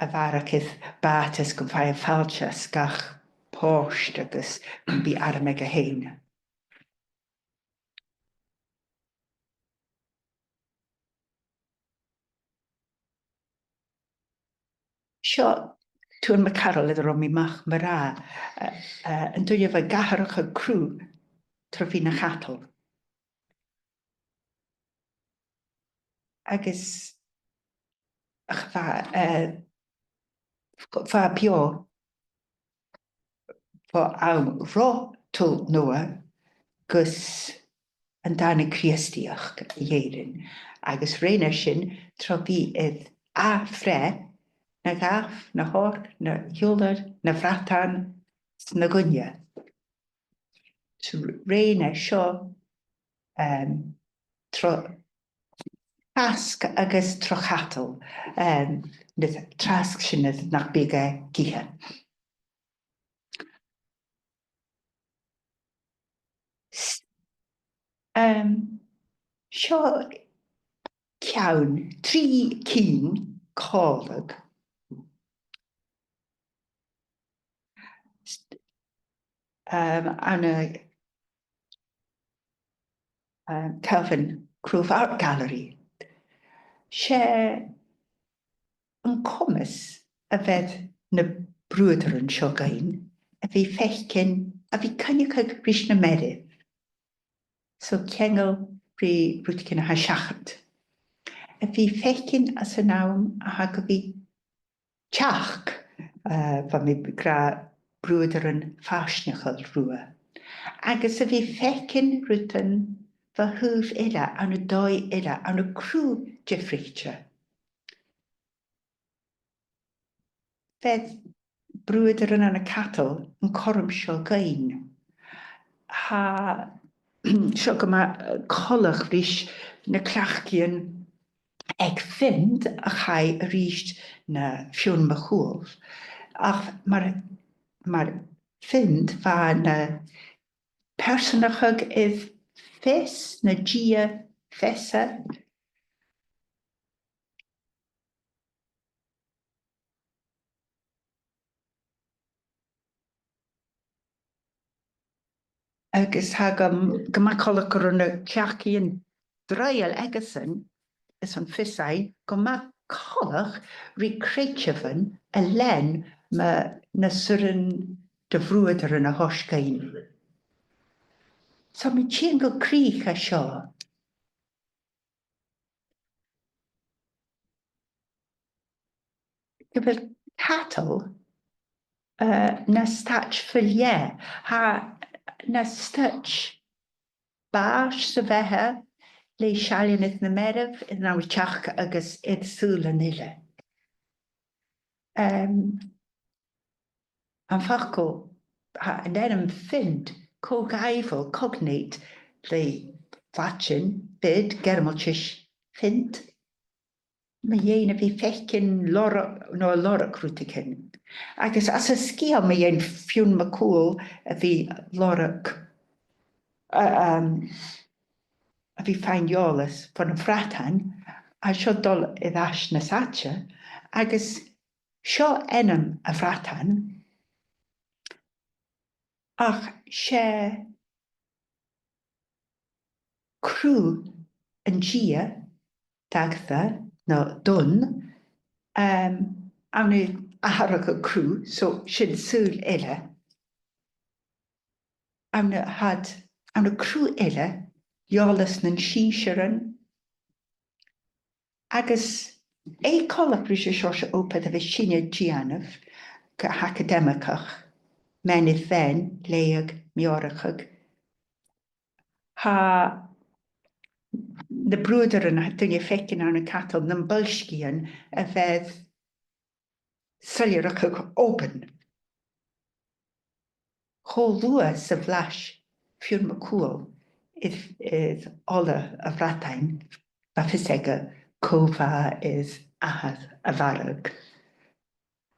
A bharrachd air bàta 's gum faigh e fàilte às gach port agus gum bi arm aige fhèin. Seo tuar mac Carol air an robh mi a-mach mar-thà, eh, eh, an duine a bha ag atharrachadh cruth tro mheadhan a' chadail. Agus, ach bha, eh, bha e beò bho àm ro Tuath Noah gus an tàinig Crìosdaidheachd a dh'Èirinn, agus rinn e sin tro bhith air ath-bhreith na ghabh na h-Òrd, na h-Iolair, na Bhradan 's na Guinnean. So rinn e seo, em, tro trasg agus tro chadal, em, na trasg sin nach biodh e ag ithe. S-, em, seo ceann, trì cinn còmhla. S-, em, ann an, em, Kelvingrove Art Gallery. 'S e an comas a bh' air na bruadaran seo againn, a bhith a' faicinn, a bhith a' coinneachadh ris na mairbh. So ceangal ri rudeigin a tha seachad. A bhith a' faicinn anns an àm a tha gu bhith teachd, eh, bha mi ag ràdh bruadaran fàisneachail riutha. Agus a bhith a' faicinn rudan bho thaobh eile, ann an dòigh eile, ann an cruth diofraichte. Bheir bruadaran ann an cadal an cothrom seo dhuinn. Tha seo gu math, eh, coltach ris na cleachdaidhean aig Find a chaidh a-rithist na Fionn MacCumhaill. Ach mar, mar Find bha na pearsanachadh air feas, na dia feasa. Agus tha gu, gu math coltach gun robh na cleachdaidhean draoidheil aigesan, is an fios agam, gu math coltach ri creideamhan a lean mu na 's urrainn do bhruadaran a thoirt dhuinn. So, tha mi a' tighinn gu crìch an seo. Gu bheil cadal, eh, na staid fa leth, tha na staid bàis sa bheatha le sealladh air na mairbh, air an àm ri teachd agus air sùilean eile. Em, am facal, tha an t-ainm Find co-dhàimheil, cognate, le Latin, fid, Gearmailtis, find, mu dheidhinn a bhith a' faicinn lorg, no a' lorg rudeigin. Agus anns an sgeul mu dheidhinn Fionn MacCumhaill a bhith a' lorg, eh, em, a bhith a' faighinn eòlas bho na Bratainn, tha seo a' dol air ais nas fhaide, Agus seo ainm a' bhradain, ach 's e cruth an dia, dagda, no dun, um, ann an atharrachadh cruth, so sin saoghal eile. Ann an, tha iad, ann an cruth eile, eòlas nan sinnsirean, agus e coltach ris an seòrsa obair a bhios sinne a' dèanamh gu h-acadaimigeach, mean air mhean, leughadh, meòrachadh. Tha na bruadaran, tha daoine a' faicinn ann an cadal, nam boillsgidhean a bhios soilleireachadh obann. Cho luath 's a bhlais Fionn MacCumhaill air, air ola a' bhradain, bha fios aige cò bha air athair a mharbhadh.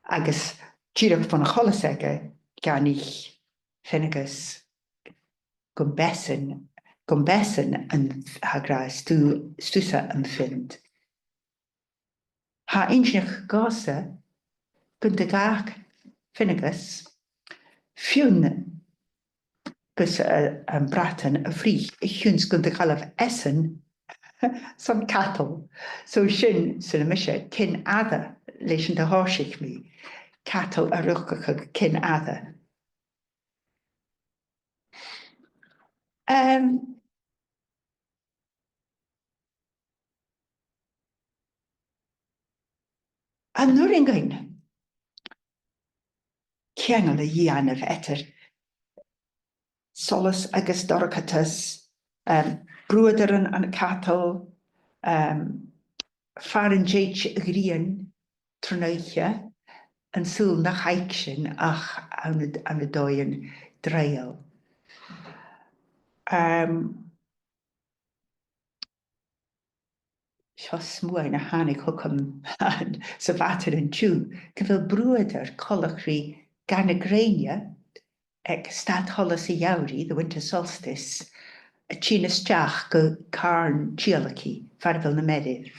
Agus dìreach bhon a' choltas aige, dh'aithnich Finnegas gum b' esan, gum b' esan an, tha e ag ràdh, 's tu, 's tusa am Fionn. Tha e inntinneach dhòmhsa gun do dh'fhàg Finnegas Fionn gus, eh, am bradan a bhruich a chionn 's gun do dh'fhalbh esan san cadal. So sin, saoilidh mise, cion-aire leis an do thòisich mi, cadal a' riochdachadh cion-aire. Em, an urrainn dhuinn ceangal a dhèanamh eadar solas agus dorchadas, em, bruadaran ann an cadal, em, far an tèid a' ghrian tron oidhche, an saoghal nach fhaic sinn ach ann an, ann an dòighean draoidheil. Em, seo smuain a thàinig thugam sa mhadainn an-diugh, gu bheil bruadar coltach ri Gàirnealach na Grèine aig stad sholas a' gheamhraidh, the winter solstice, a' tighinn a-steach gu càrn-tiodhlacaidh far a bheil na mairbh.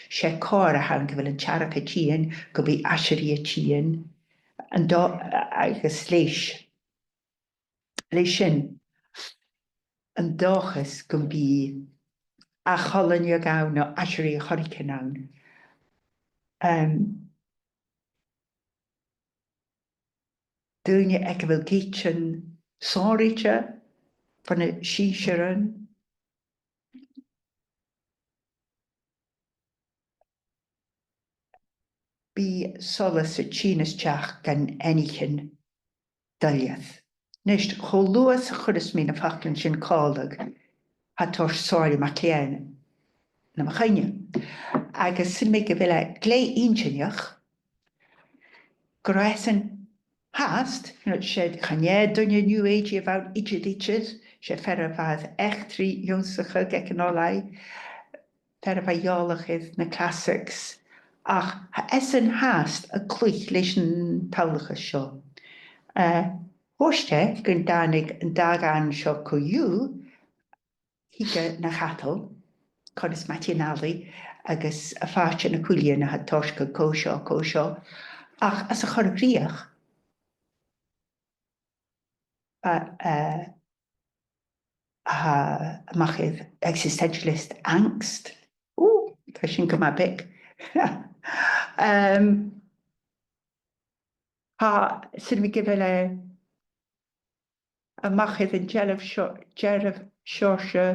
'S e còir a th' ann gu bheil an t-earrach a' tighinn, gum bi aiseirigh a' tighinn, an do-, agus leis, leis sin, an dòchas gum bi ath-cholainneachadh ann no aiseirigh air choreigin ann. Em, daoine aig a bheil gidsean sònraichte bho na sinnsirean, bidh solas a' tighinn a-steach gun aithnichean doilghead. A-nis, cho luath 's a chuireas mi na faclan sin còmhla, tha e a' toirt Somhairle MacLeòid nam chuimhne. Agus saoilidh mi gu bheil e glè inntinneach gun robh esan fhathast, you know, 's e, chan e duine New Agey a bh' ann idir idir, 's e fear a bha air eachdraidh ionnsachadh aig an oilthigh, fear a bha eòlach air na classics, ach tha esan fhathast a' cluich leis an t-samhlachas seo. Eh, thuirt e gun tàinig an dà dhàn seo co-dhiù, Thig na Chadal, còmhla ris Màrtainn Ailigh, agus a' phàirt de na cuilidhean a tha a' toirt gu cò seo, cò seo, ach anns a' chorra-ghritheach, a, a, a, a-mach air existentialist angst. Ù, tha sin gu math beag. Em, tha, saoilidh mi gu bheil e a-mach air an dealbh seo, dealbh seòrsa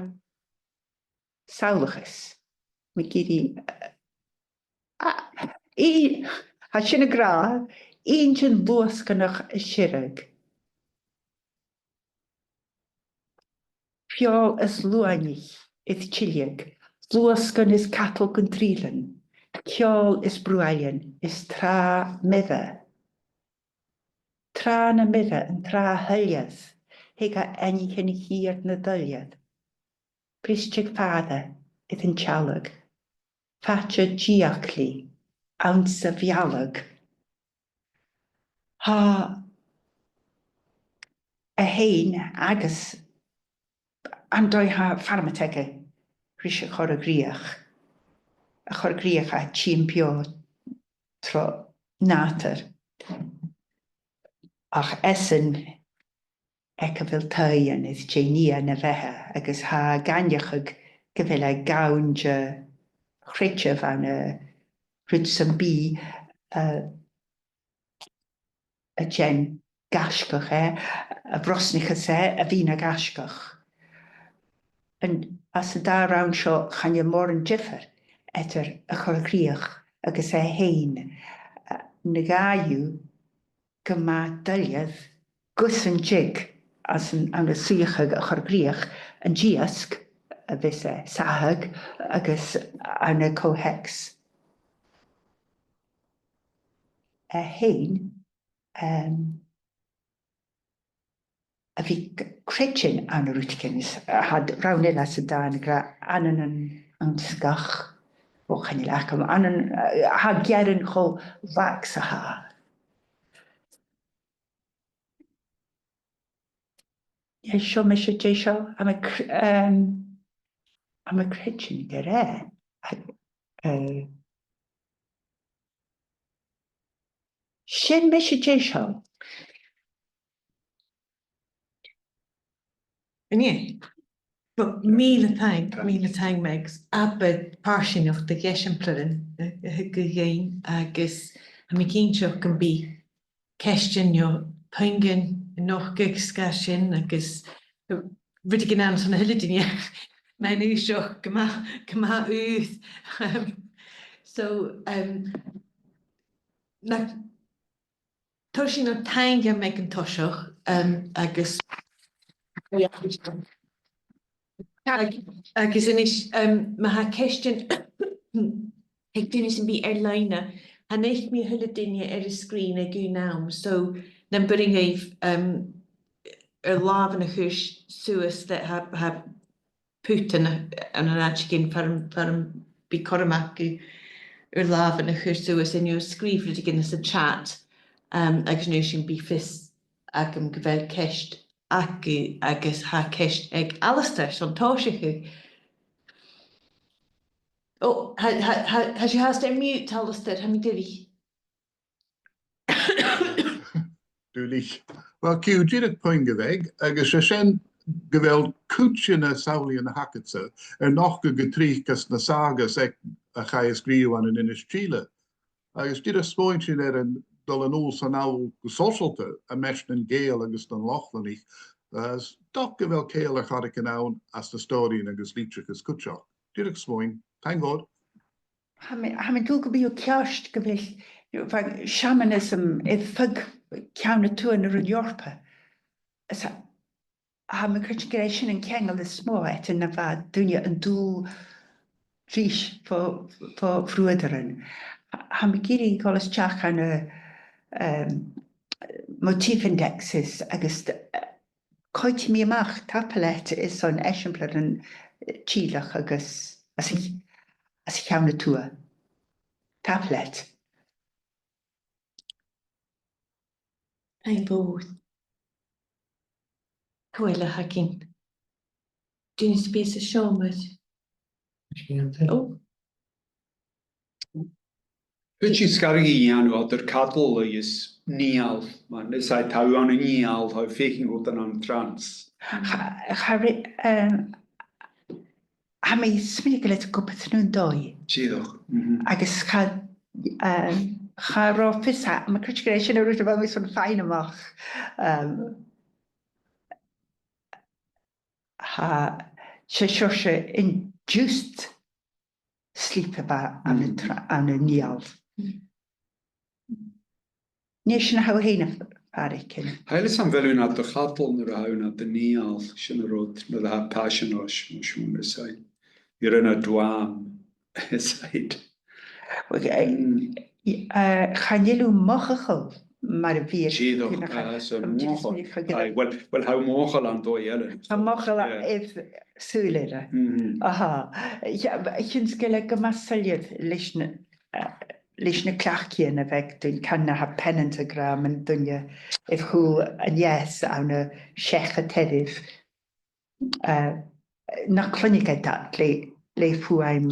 samhlachais. Mi ag iarraidh, a, a, i, tha sin ag ràdh, inntinn luasganach a' sireadh. Feòil is luaithneach air tilleadh, luasgan is cadal gun trìlean, ceòl is bruaillean is tràth mire. Tràth na mire, an tràth shoilleir, thig à aithnichean a' chiad na doilghead. Bristeadh fada air an t-sealladh, fada dìochuimhneach, anns a' bhealach. Tha e fhèin agus an dòigh a tha farmad aige ris a' chorra-ghritheach, a' chorra-ghritheach a' tighinn beò tro nàdar. Ach esan aig a bheil taighean is dè nì e na bheatha, agus tha e ag aithneachadh gu bheil e gann de chreideamh ann an rud sam bith, eh, a' dèanamh gaisgeach e, a bhrosnaicheas e, a bhith na ghaisgeach. An, anns an dà rann seo, chan eil mòran diofar eadar a chur-a-chridheach agus e fhèin, eh, na dhà dhiubh gu math duilich gus an tig anns an, ann an suidheachadh a chur-a-chridheach an t-iasg, a bhios e a' sathadh agus ann an co-theacs e fhèin, em, a bhith creidsinn ann an rudeigin is, eh, tha rann eile san dàn ag ràdh ann an, an, an sgàth, o, chan eil agam, ann an, eh, tha gearan cho lag 's a tha. An seo mise deiseil, tha mi cr-, em, tha mi creidsinn gur e. Eh, sin mise deiseil. An e? Well, mìle taing, mìle taing, Megs. Abair pàirt dhiubh de dh'eisimpleirean, eh, eh, gu dearbh, agus tha mi cinnteach gum bi ceistean no puingean a' nochdadh sgàth sin agus, eh, rudeigin ann son a h-uile duine. Mar a tha seo gu math, gu math ùr. Um, so, um, na, toir sinn an taing air Meg an toiseach, um, agus, ag-, agus a-nis, um, ma tha ceistean aig duine sam bith air-loidhne, chan fhaic mi a h-uile duine air an sgrìn aig aon àm, so nam b' urrainn dhuibh, um, ur làmhan a chur suas, le, tha, tha putan ann an àiteigin far am, far am bi cothrom agaibh ur làmhan a chur suas, no sgrìobh rudeigin anns a' chat, um, agus an uair sin bidh fios agam gu bheil ceist agaibh, agus tha ceist aig Alasdair son tòiseachadh. O, tha, tha, tha, tha sibh fhathast air mute, Alasdair, tha mi duilich. Duilich. Uill, co-dhiù, dìreach puing a bh' aig, agus 's e sin gu bheil cuid de na samhlaidhean a th' agadsa air nochdadh gu tric anns na sagas aig a chaidh a sgrìobhadh ann an Innis Tìle. Agus dìreach smaointinn air an dol a-null 's a-nall gu sòisealta am measg nan Gàidheal agus nan Lochlannaich, agus 's dòcha gu bheil ceangal air choreigin ann anns na stòiridhean agus litreachas cuideachd. Dìreach smaoin. Taing mhòr. Tha mi, tha mi an dùil gum bi thu ceart gu bheil, you know, bha shamanism air feadh ceann a tuath na Roinn Eòrpa. Is tha, tha mi a' creidsinn gur e sin an ceangal as motha eadar na bha daoine an dùil ris bho, bho bhruadaran. Tha mi ag iarraidh a dhol a-steach ann an, um, motif indexes agus, uh, coimheadaidh mi a-mach, tapadh leat, airson eisimpleirean, eh, Tìleach agus às a', às a' cheann a tuath. Tapadh leat. Taing mhòr. Cò eile a th' againn? Duine sam bith sa seòmar? Ò. Faodaidh sinn sgaradh a dhèanamh eadar cadal agus nighean, mar is e tha thu ann an nighean, tha thu a' faicinn rudan ann an trance. Cha, cha ri-, eh, tha mi a' smaoineachadh gu bheil e ag obair tron dòigh. Dìreach. Mhm. Agus cha, eh, cha robh fios, tha mi a' creidsinn gur e sin an rud a bha mi son faighinn a-mach. Em, tha, 's e seòrsa induced sleep a bha ann an, mm, tra-, ann an nighean. Mm. An e sin a tha thu fhèin a' faireachdainn? Tha fhios agam gu bheil thu nad chadal nuair a tha thu nad nighean, sin an rud, nuair a tha paisean ort, mar sin, is e. You're in a dwam, is e. Well, eh, mm, eh, chan eil thu mothachadh mar a bhitheas. Dìreach, eh, so mothachadh. Aye, well, well, tha thu mothachadh ann an dòigh eile. Tha mothachadh, yeah, air sùil eile. Mhm. Aha. Chionn 's gu bheil e gu math soilleir leis na, eh, leis na cleachdaidhean a bh' aig daoine, can na tha Pennant ag ràdh mun duine air cùl an eas ann an seaca tairbh. Eh, nach cluinneadh e dad le le fuaim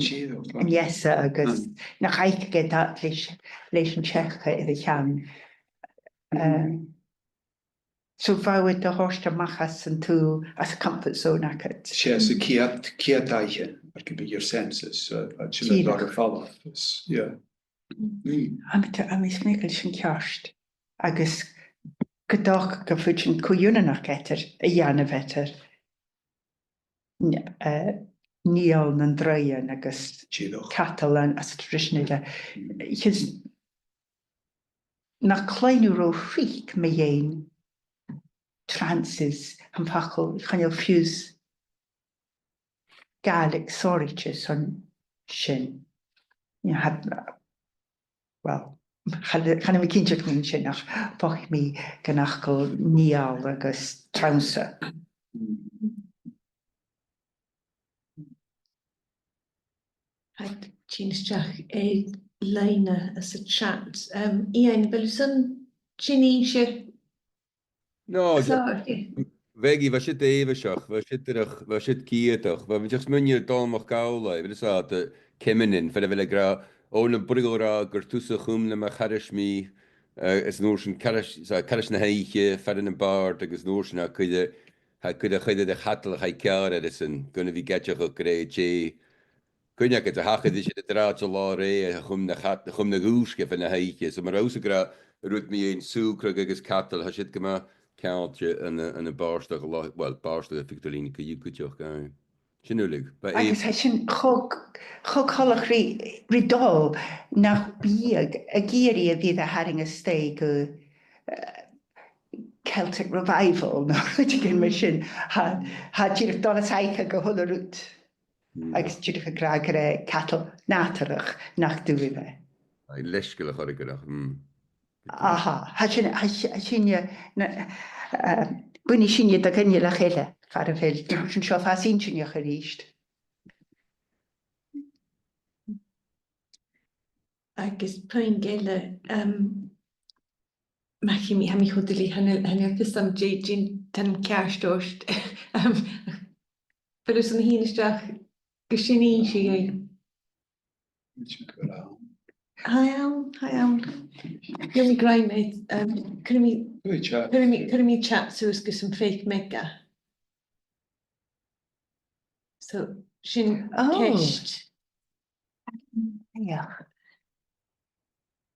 an easa agus nach fhaiceadh iad iad leis, leis an t-seaca air a cheann. Um, so bha thu a' toirt a-mach às an t-, às a' comfort zone agad. 'S e, às a' chiad, chiad oidhche, mar gum biodh, your senses, so, uh, sin an dara falach, yeah. Tha mi, tha mi a' smaoineachadh gu bheil sin ceart. Agus gu dòcha gum faod sinn co-ionannachd eadar, a dhèanamh eadar N-, eh, Niall nan Draoidhean agus cadal anns an traidisean eile. Chionn 's nach cluinn thu ro thric mu dheidhinn trances, am facal, chan eil fiù 's Gàidhlig sònraichte airson sin. You know, had, well, chan, chan eil mi cinnteach mun sin, ach bha mi gan fhacal Niall agus trannsa. Tha sinn a-steach air loidhne anns a' chat. Um, Iain, a bheil thu airson sin innse? No, sorry. Bheigì, bha siud èibhinn, bha siud, bha siud ciadach, bha mi dìreach a' smaoineachadh air Dòmhnall MacAmhlaigh, bha e a' smaoineachadh air Ceminean, far a bheil e ag ràdh, o, nam b' urrainn dhomh ràdh gur tusa a chùm nam thairis mi, eh, is an uair sin cairt, so, cairt na h-oidhche, fearann nam bàrd, agus an uair sin tha cuid, tha cuid, cuid de chadal a chaidh ceàrr air is an gun a bhith ag aideachadh gur e dè Cuimhne agad, a thachair, is e an t-àite a' làr e, a chum na chat-, a chum na dhùisg fad na h-oidhche. So mar a tha thusa ag ràdh, rud mu dheidhinn sùgradh agus cadal, tha siud gu math ceangailte ann an, ann am bàrdachd, well, bàrdachd a' Phictiúir Líneach cuideachd, aye. Sin uilig. Agus tha sin cho, cho coltach ri, ri dol nach biodh ag iarraidh a bhith a' tarraing a-steach gu, eh, Celtic Revival, no rudeigin mar sin. Tha, tha dìreach dol a-steach gu a h-uile rud. Agus dìreach ag ràdh gur e cadal nàdarrach nach d' fhuair e. Aye, leisgeul a chur aige, mm. Aha, tha sin, tha si-, tha sinne, na, eh, buinidh sinne do ghinealach eile, far a bheil, sin seo fàs inntinneach a-rithist. Agus puing eile, um, ma chì mi, tha mi cho duilich, chan eil, chan eil fhios agam dè, dè an t-ainm ceart ort. Um, a bheil thusa a' tighinn a-steach gu sin innse dhuinn? Tha e ann, tha e ann. Gheibh mi grèim, um, cuiridh mi, cuiridh mi, cuiridh mi chat suas gus am faic Mega. So, sin ceist. Yeah.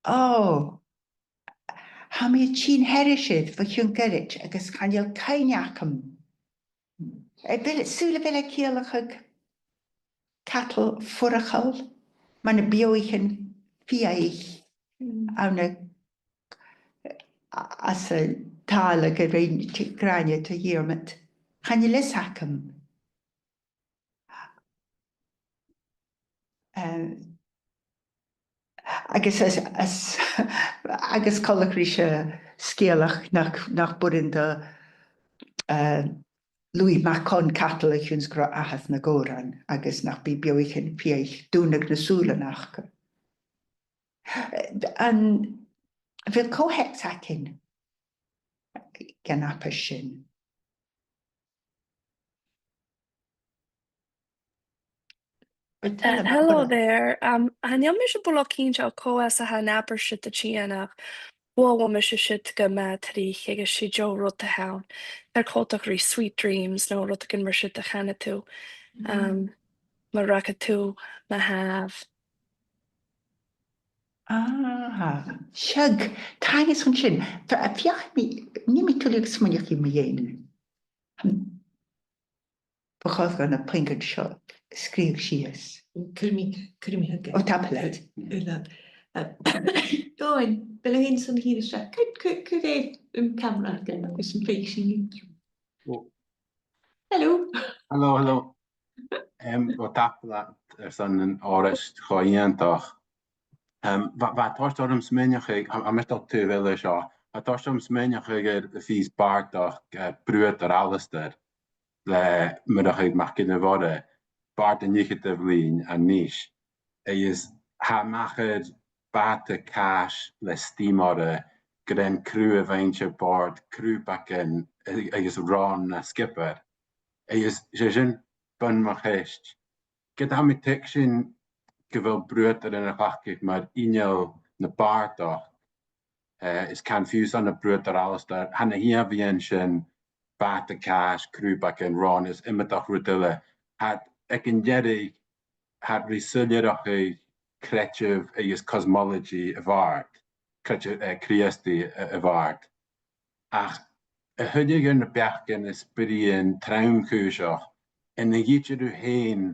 Oh. Tha mi a' tighinn thairis air bho chionn ghoirid agus chan eil cuimhne agam. A bheil, saoil a bheil e a' ciallachadh cadal fuireachail, mar na beathaichean fiadhaich ann an, a-, anns an talla gu robh gràinne air Diarmaid. Chan eil fhios agam. Eh, agus as, as, agus coltach ris an sgeulachd nach, nach b' urrainn do, eh, Louis Mac Con cadal a chionn 's gun robh e anns na gòraichean agus nach bi beathaichean fiadhaich a' dùnadh na sùilean aca. Eh, an, a bheil co-theacs againn dhan abairt sin? Uh, hello there. Um, chan eil mise buileach cinnteach cò às a tha an abairt seo a' tighinn, ach fhuair mise siud gu math tric agus 's e deagh rud a th' ann. Tha e coltach ri sweet dreams no rudeigin mar siud a chanadh tu. Um, ma fhreagair tu, ma-thà. Ah, seadh, taing airson sin. Fe-, feuchaidh mi, nì mi tuilleadh smaoineachaidh mu dheidhinn. Hmm. Bu chòir dhomh na puingean seo sgrìobhadh sìos. Cuiridh mi, cuiridh mi thuige. Ò, tapadh leat. Uill, uill. Eh, Eòghann, a bheil thu fhèin airson tighinn a-steach? Cuir, cuir, cuir air an camara agad agus am faic sinn thu. Hello. Hello, hello. Em, ò, tapadh leat airson an òraid cho iongantach. Em, bha, bha e a' toirt orm smaoineachadh, tha, tha mise a' dol taobh eile seo, bha e a' toirt orm smaoineachadh air a' phìos bàrdachd, eh, Bruadar Alasdair le Murchadh MacFhionnbhoraigh, bàrd an fhicheadamh linn a-nis. Agus tha e a-mach air bàta càis le steam oirre, gur ann cruth a bheinnse air bòrd, cruth beagan, a-, agus ron na sgiobair. Agus 's e sin bun mo cheist. ged a tha mi a' tuigsinn gu bheil bruadar a' cleachdadh mar inneal na bàrdachd, eh, is can fiù 's ann am bruadar Alasdair, tha na h-ìomhaighean sin, bàta-càis, crùbagan, ròin is iomadach rud eile. Tha, aig an deireadh, tha iad ri soilleireachadh creideamh agus cosmology a' bhàird, creideamh, eh, Crìosdaidh a, a' bhàird. Ach a thuilleadh air na beachdan is bruidhinn trom-chùiseach, an do dh'fhaodadh tu fhèin,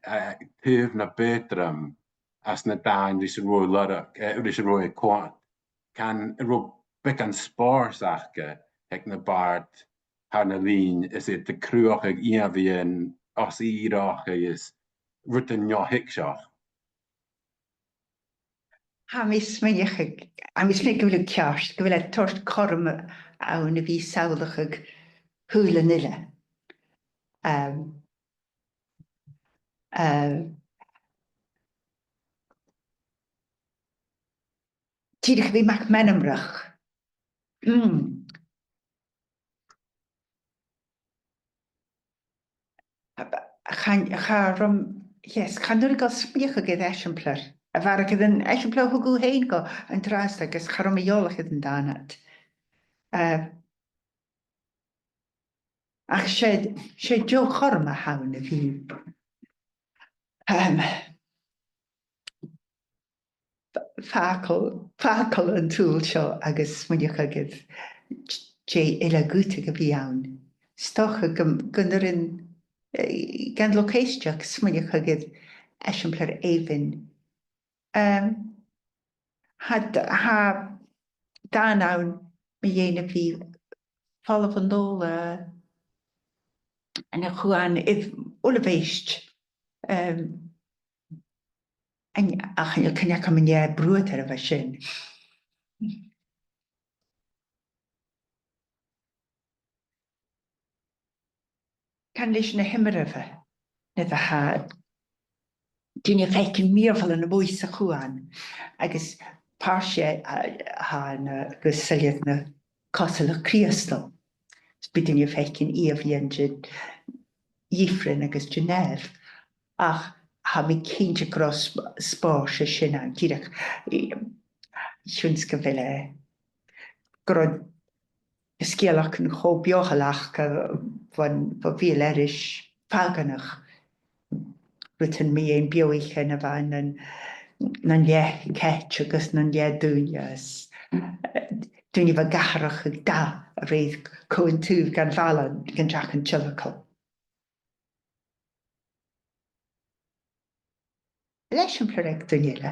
eh, taobh na b' aotrom às na dàin ris an robh thu a' lorg, eh, ris an robh thu a' coimhead, can an robh beagan spòrs aca aig na bàird thar nan linn is iad a' cruthachadh ìomhaighean os-fhìreach agus rudan neo-thuigseach. Tha mi a' smaoineachadh, tha mi a' smaoineachadh gu bheil thu ceart, gu bheil e a' toirt cothrom ann a bhith a' samhlachadh a h-uile nì eile. Ehm, eh, dìreach a bhith mac-meanmnach. Mm. Chan, cha robh, yes, chan urrainn dhomh smaoineachadh air eisimpleir. A bharrachd air an eisimpleir a thug thu fhèin dhomh an-dràsta agus cha robh mi eòlach air an dàn ud. Eh, ach 's e, 's e deagh chothrom a th' ann a bhith, ehm, fàgail, fàgail an t-saoghail seo agus smaoineachadh air dè eile dhut a bhith ann. 'S dòcha gun, gun urrainn, eh, dhan luchd-èisteachd smaoineachadh air eisimpleir èibhinn. Ehm, tha, tha dàn ann mu dheidhinn a bhith a' falbh a-null, eh, ann an chuan uilebheist. Ehm, An, ach chan eil cuimhne agam an e bruadar a bha sin. Can leis na h-iomraimh, nuair a tha daoine a' faicinn mìorbhail ann am meadhan a' chuain, agus pàirt dheth, a, a tha na, gu soilleir na cosanach Crìosdail. Is bidh daoine a' faicinn ìomhaighean de dh'ifrinn agus de nèamh. Ach tha mi cinnteach gun robh sp-, spòrs an sin ann, dìreach, eh, chionn 's gu bheil e, gun robh na sgeulachdan cho beothail aca, eh, bhon, bho bheul-aithris phàganach. Rudan mu dheidhinn beathaichean a bha nan, nan leth-chait agus nan leth-dhaoine is, eh, daoine a bha ag atharrachadh dath a rèir cò an taobh dhen bhaile gun deach an t-sileacal. Leis an pleurig duine eile.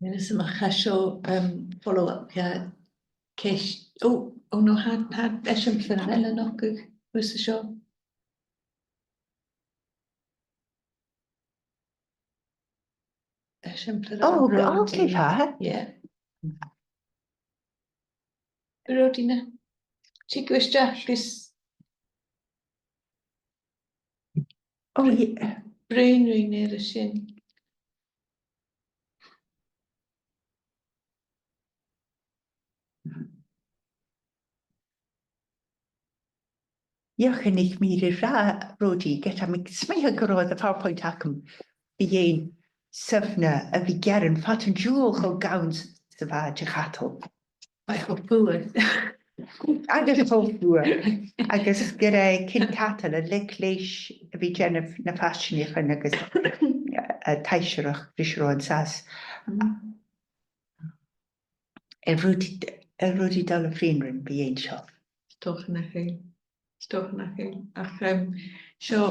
Agus ma tha seo, um, follow-up, yeah, ceist, oh, oh no, tha, tha eisimpleir eile a' nochdadh thusa seo. Eisimpleir. Oh, okay, fine. Yeah. Rhodina, thig a-steach agus, oh, yeah, bruidhinn rinn air a sin. Dìreach a-nis, mi ri ràdh, Rody, ged a tha mi a' smaoineachadh gun robh an PowerPoint agam, bha e an siud na, a bha gearan fad an t-siubhail cho gann 's a bha e de chadal. Bha e cho fuar. Agus cho fuar. Agus gur e Cinn Cadal a leig leis a bhith a' dèanamh na faisean agus, eh, a' taibhsearachd ris an robh an sàs. Mm. An robh thu, an robh thu a' dol a bhruidhinn rinn mu dheidhinn seo? 'S dòcha nach eil. 'S dòcha nach eil. Ach, em, seo,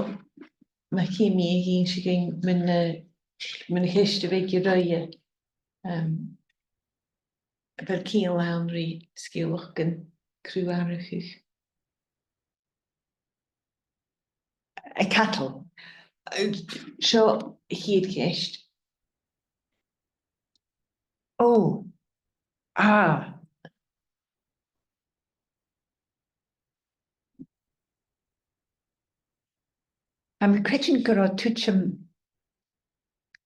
ma chì mi a dh'innse dhuinn mun, eh, mun cheist a bh' aige roimhe, em, a bheil ceangal ann ri sgeulachdan cruth-atharrachadh. A' cadal. Eh, seo a' chiad cheist. Ò. Ah. Tha mi a' creidsinn gun robh tuiteam,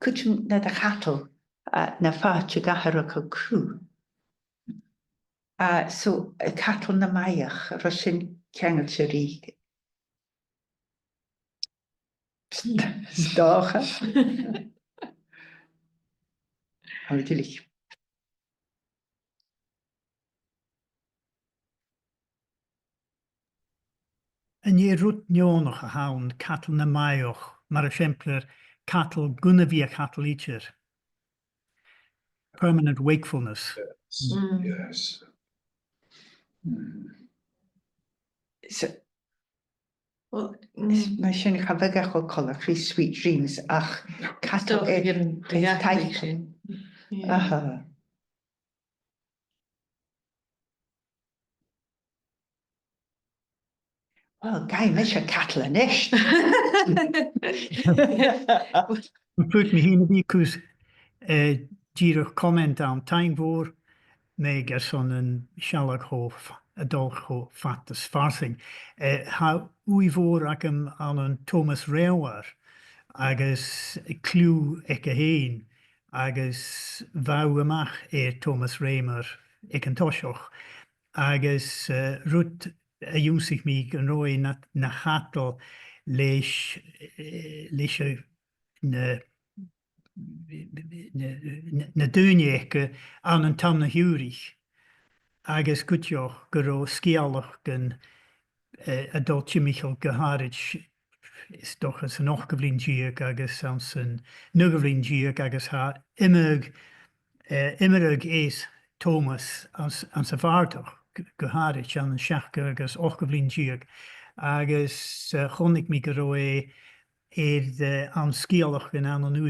tuiteam nad chadal, eh, na fàilte gu h-àraidh cruth. Uh, so, uh, Cadal na Maigheach, an robh sin ceangailte ri 'S dòcha. Tha mi duilich. An e rud neònach a th' ann cadal na maigheach, mar eisimpleir, cadal gun a bhith a' cadal idir? Permanent wakefulness. Yes. Mm. Yes. Mm. So, well, is mar sin cha bhiodh e cho coltach ri sweet dreams, ach cadal air taigh. Aha. Well, gabhaidh mise cadal a-nis. Put mi fhìn a bhith cus, eh, dìreach comment ann. Taing mhòr, Meg, airson an sealladh cho f-, a' dol cho fada is farsaing. Eh, tha ùidh mhòr agam ann an Tòmas Reumhar agus cliù aige fhèin, agus bha thu a-mach air Tòmas Reumhar aig an toiseach. Agus, eh, rud a dh'ionnsaich mi gun robh e na, na chadal leis, eh, leis a, na, na, na, na daoine aige ann an Tam na h-Iùraich, agus cuideachd gun robh sgeulachdan, eh, a' dol timcheall gu h-àraid, is dòcha, san ochdamh linn deug agus anns an naoidheamh linn deug, agus tha iomadh, eh, iomradh air Tòmas anns, anns a' bhàrdachd gu, gu h-àraid ann an seachdamh agus ochdamh linn deug. Agus, eh, chunnaic mi gun robh e air, eh, ann an sgeulachdan ann an